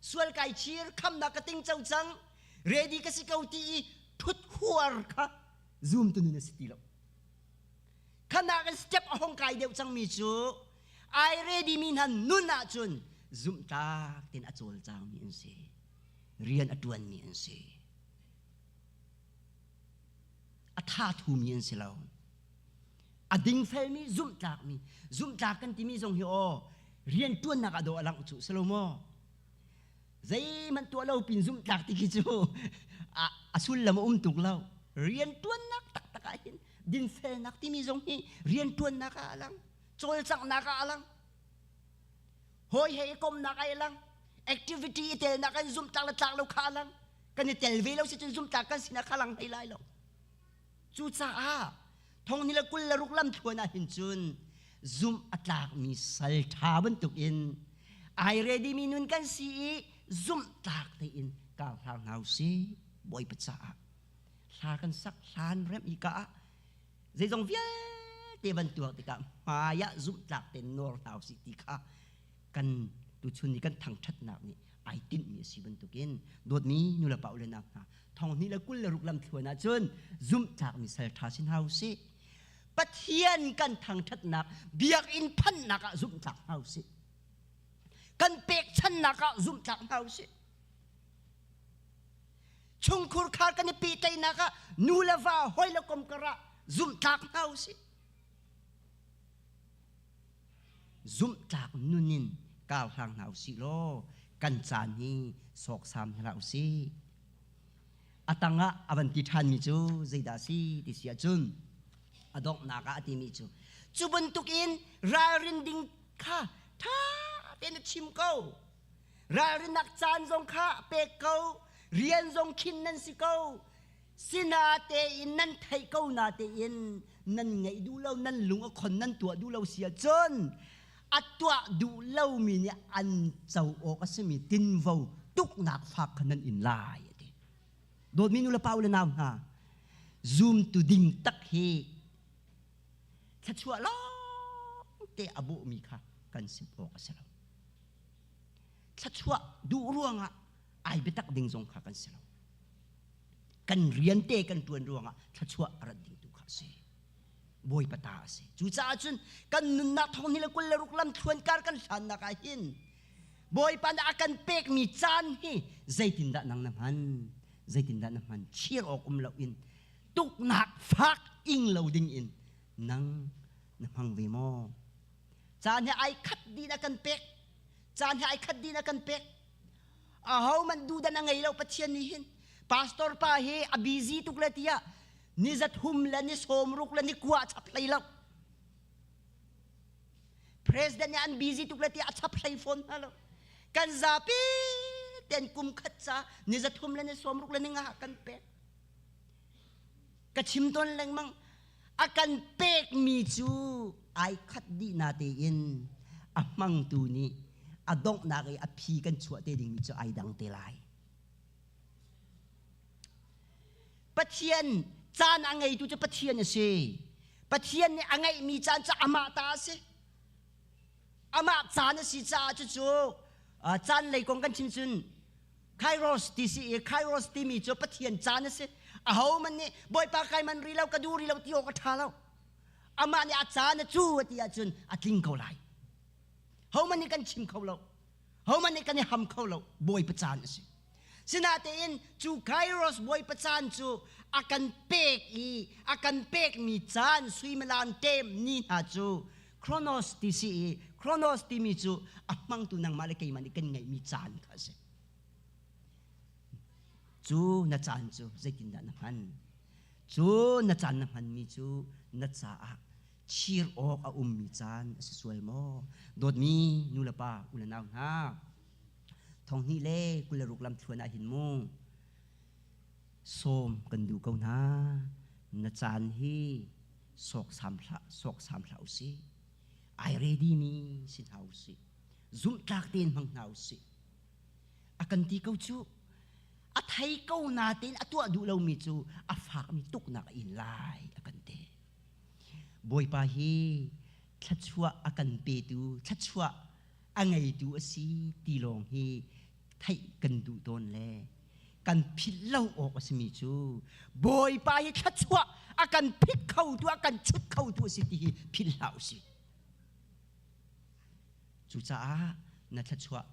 sual kai chir, khamnak ka ting co cang, ready ka si ko ti i thut huar kha zoom tu nun a si ti lo. Khanak in step a hong kai deuh cangmi cu ai ready mi hna nun ahcun zumhtlak tein a cawlcangmi an si, rian a ṭuanmi an si, a tha thumi an si lo, a dingfelmi, zumhtlakmi. Zumhtlak kan timi zong hi aw rian ṭuannak ah dawh a langh cu si lo maw? Zeihmanh tuah lo pin zumhtlak ti khi cu a sullam a um tuk lo. Rian ṭuannak taktak ah hin dinfelnak timi zong hi rian ṭuannak ah a lang, cawlcanghnak ah a lang, hawi he i komnak ah a lang, activity i telnak an zumhtlak le tlak lo kha a lang. Kan i tel ve lo si cun zumhtlak kan sinak kha lang hlei lai lo. Cucaah thong ni le 26 lam thluan ah hin cun zumh a tlakmi sal ṭha bantukin ai ready mi nun kan si i zumh tlak tein kar hlang hna u sih. Bawipa caah hla kan sak hlan remh hi ka ah zeizong vialte van tuak tikah hmai ah zumhtlak tein nawr hna usih ti kha kan tuchun ni kan thangṭhatnak nih ai tinhmi a si bantukin, dawtmi nulepa u le nau hna, 2026 lam thluan ahcun zumhtlakmi sal ṭha si hna usih. Pathian kan thangṭhatnak biakinn phannak ah zumhtlak hna usih, kan pekchannak ah zumhtlak hna usih, chungkhur khar kan i pehtlaihnak ah, nu le va, hoi le kom karah zumhtlak hna usih. Zumhtlak nun in kar hlang hna usih law kan caan hi sawksam hlah usih. A tangah a van ti ṭhanmi cu zeidah a si ti si ahcun, a donghnak ah a timi cu, cu bantukin ralrin ding kha ṭha tein a chim ko, ralrinnak caan zong kha pek ko, rian zong khin nan si ko, sinatein nan theih ko natein nan ngaih duh lo, nan lung a khon, nan tuah duh lo si ahcun a tuah duh lomi nih an co awk a simi tinvo tuknak fak kha nan in lai a ti. Dawtmi nu le pa, u le nau hna, zumtu ding tak hi thluachuah lawng te a bawhmi kha kan sim awk a si lo. Thluachuah duh ruangah ai biatak ding zong kha kan si lo. Kan rian te kan ṭuan ruangah thluachuah a rat ding tu kha a si, Bawipa ta a si. Cucaah cun kan nunnak thong ni le 26 lam thluan kar kan hlannak ah hin Bawipa nih a kan pekmi caan hi zeitindah nang na hman, zeitindah na hman? Chir awk um lo in, tuknak fak ing lo ding in nang na hmang ve maw? Caan hi ai khat dih a kan pek, caan hi ai khat dih a kan pek. Aho man dudan a ngei lo Pathian nih hin. Pastor pa hi a busy tuk le tiah ni 3 le ni 60 le ni 90 chap hlei lo. President nih an busy tuk le tiah a chap hlei fawn hna lo. Kan zapi ten kum khat ca ni 3 le ni 60 le ni 5 kan pek. Ka chim tawn lengmang, a kan pekmi cu ai khat dih na tein a hmangtu nih a donghnak i a phi kan chuah te dingmi cu ai dang te lai. Pathian caan a ngeitu cu Pathian a si. Pathian nih a ngeihmi caan cu amah ta a si, amah caan a si caah cucu caan lei kong kan chim cun Kairos ti si i Kairos timi cu Pathian caan a si. Aho man nih Bawipa kai man ri lo, ka duh ri lo ti awk a ṭha lo. Amah nih a caan a cu a ti ahcun a tling ko lai. Ho man nih kan chim kho lo. Ho man nih kan i ham kho lo. Bawipa caan a si. Sinatein cu Kairos Bawipa caan cu a kan pek i a kan pekmi caan suimilam tem ni hna cu Chronos ti si i Chronos timi cu a hmangtu nangmah le keimah nih kan ngeihmi caan kha a si. Cu na caan cu zeitindah na hman? Cu na caan na hmanmi cu na caah chir awk a ummi caan a si sual maw? Dawtmi nu le pa u le nau hna, thong hnih le 26 lam thluan ah hin mu sawm kan duh ko hna. Na caan hi sawksam hlah, sawksam hlah usih. Ai ready mi si hna usih. Zumhtlak tein hmang hna usih. A kan ti ko cu. A thei ko natein a tuah duh lomi cu a fakmi tuknak a in lai a kan ti. Bawipa hi thluachuah a kan petu, thluachuah a ngeitu a si ti lawng hi theih kan duh tawn le kan philh lo awk a simi cu Bawipa hi thluachuah a kan phit khotu, a kan chut khotu a si ti hi philh hlah usih. Cucaah na thluachuah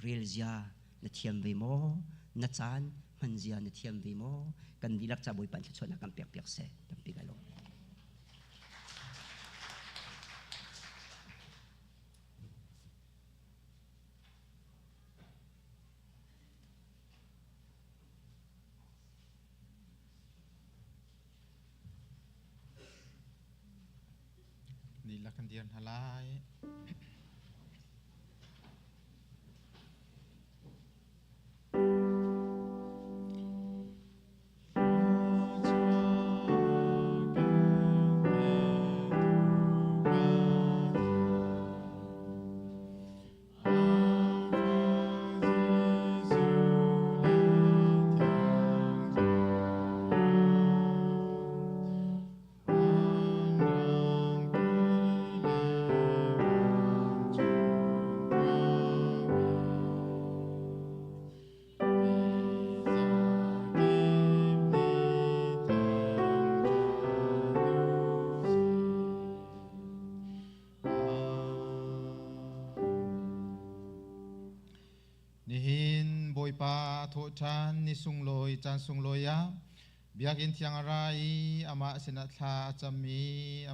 rel zia na thiam ve maw? Na caan hman zia na thiam ve maw? Kan dihlak ca Bawipa thluachuahnak kan pek piak seh. Tampi kai lawm. Dihlak kan dir hna lai. Nihin Bawipa thawhṭhan ni sunglawi caan sunglawi ah Biakinn thiang a ra i amah sinah thla a cam i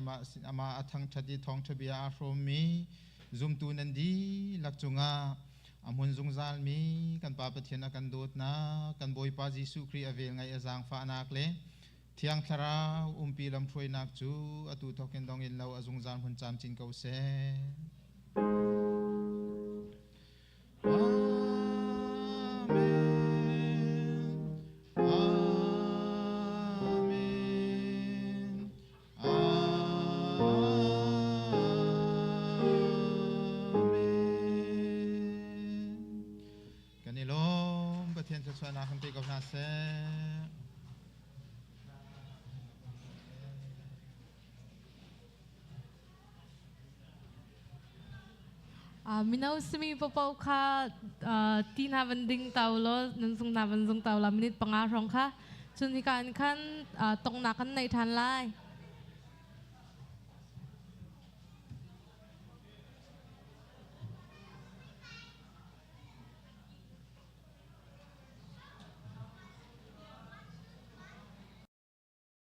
amah a thangṭhat i thawngṭha bia aa hrawmmi zumtu nan dihlak cungah a hmun zungzalmi kan Pa Pathian a kan dawtnak, kan Bawipa Jesuh Khrih a velngeih a zaangfahnak le Thiang Thlarau umpi lamhruainak cu atu thawkin dong in lo a zungzal hmun camcin ko seh. Kan i lawm Pathian thluachuahnak kan pe ko hna seh. Mino simi paohpaoh kha ti hna van ding ta u law nan zung hna van zung ta u la minute panga hrawng kha cun hika in khan tongnak kan nei ṭhan lai.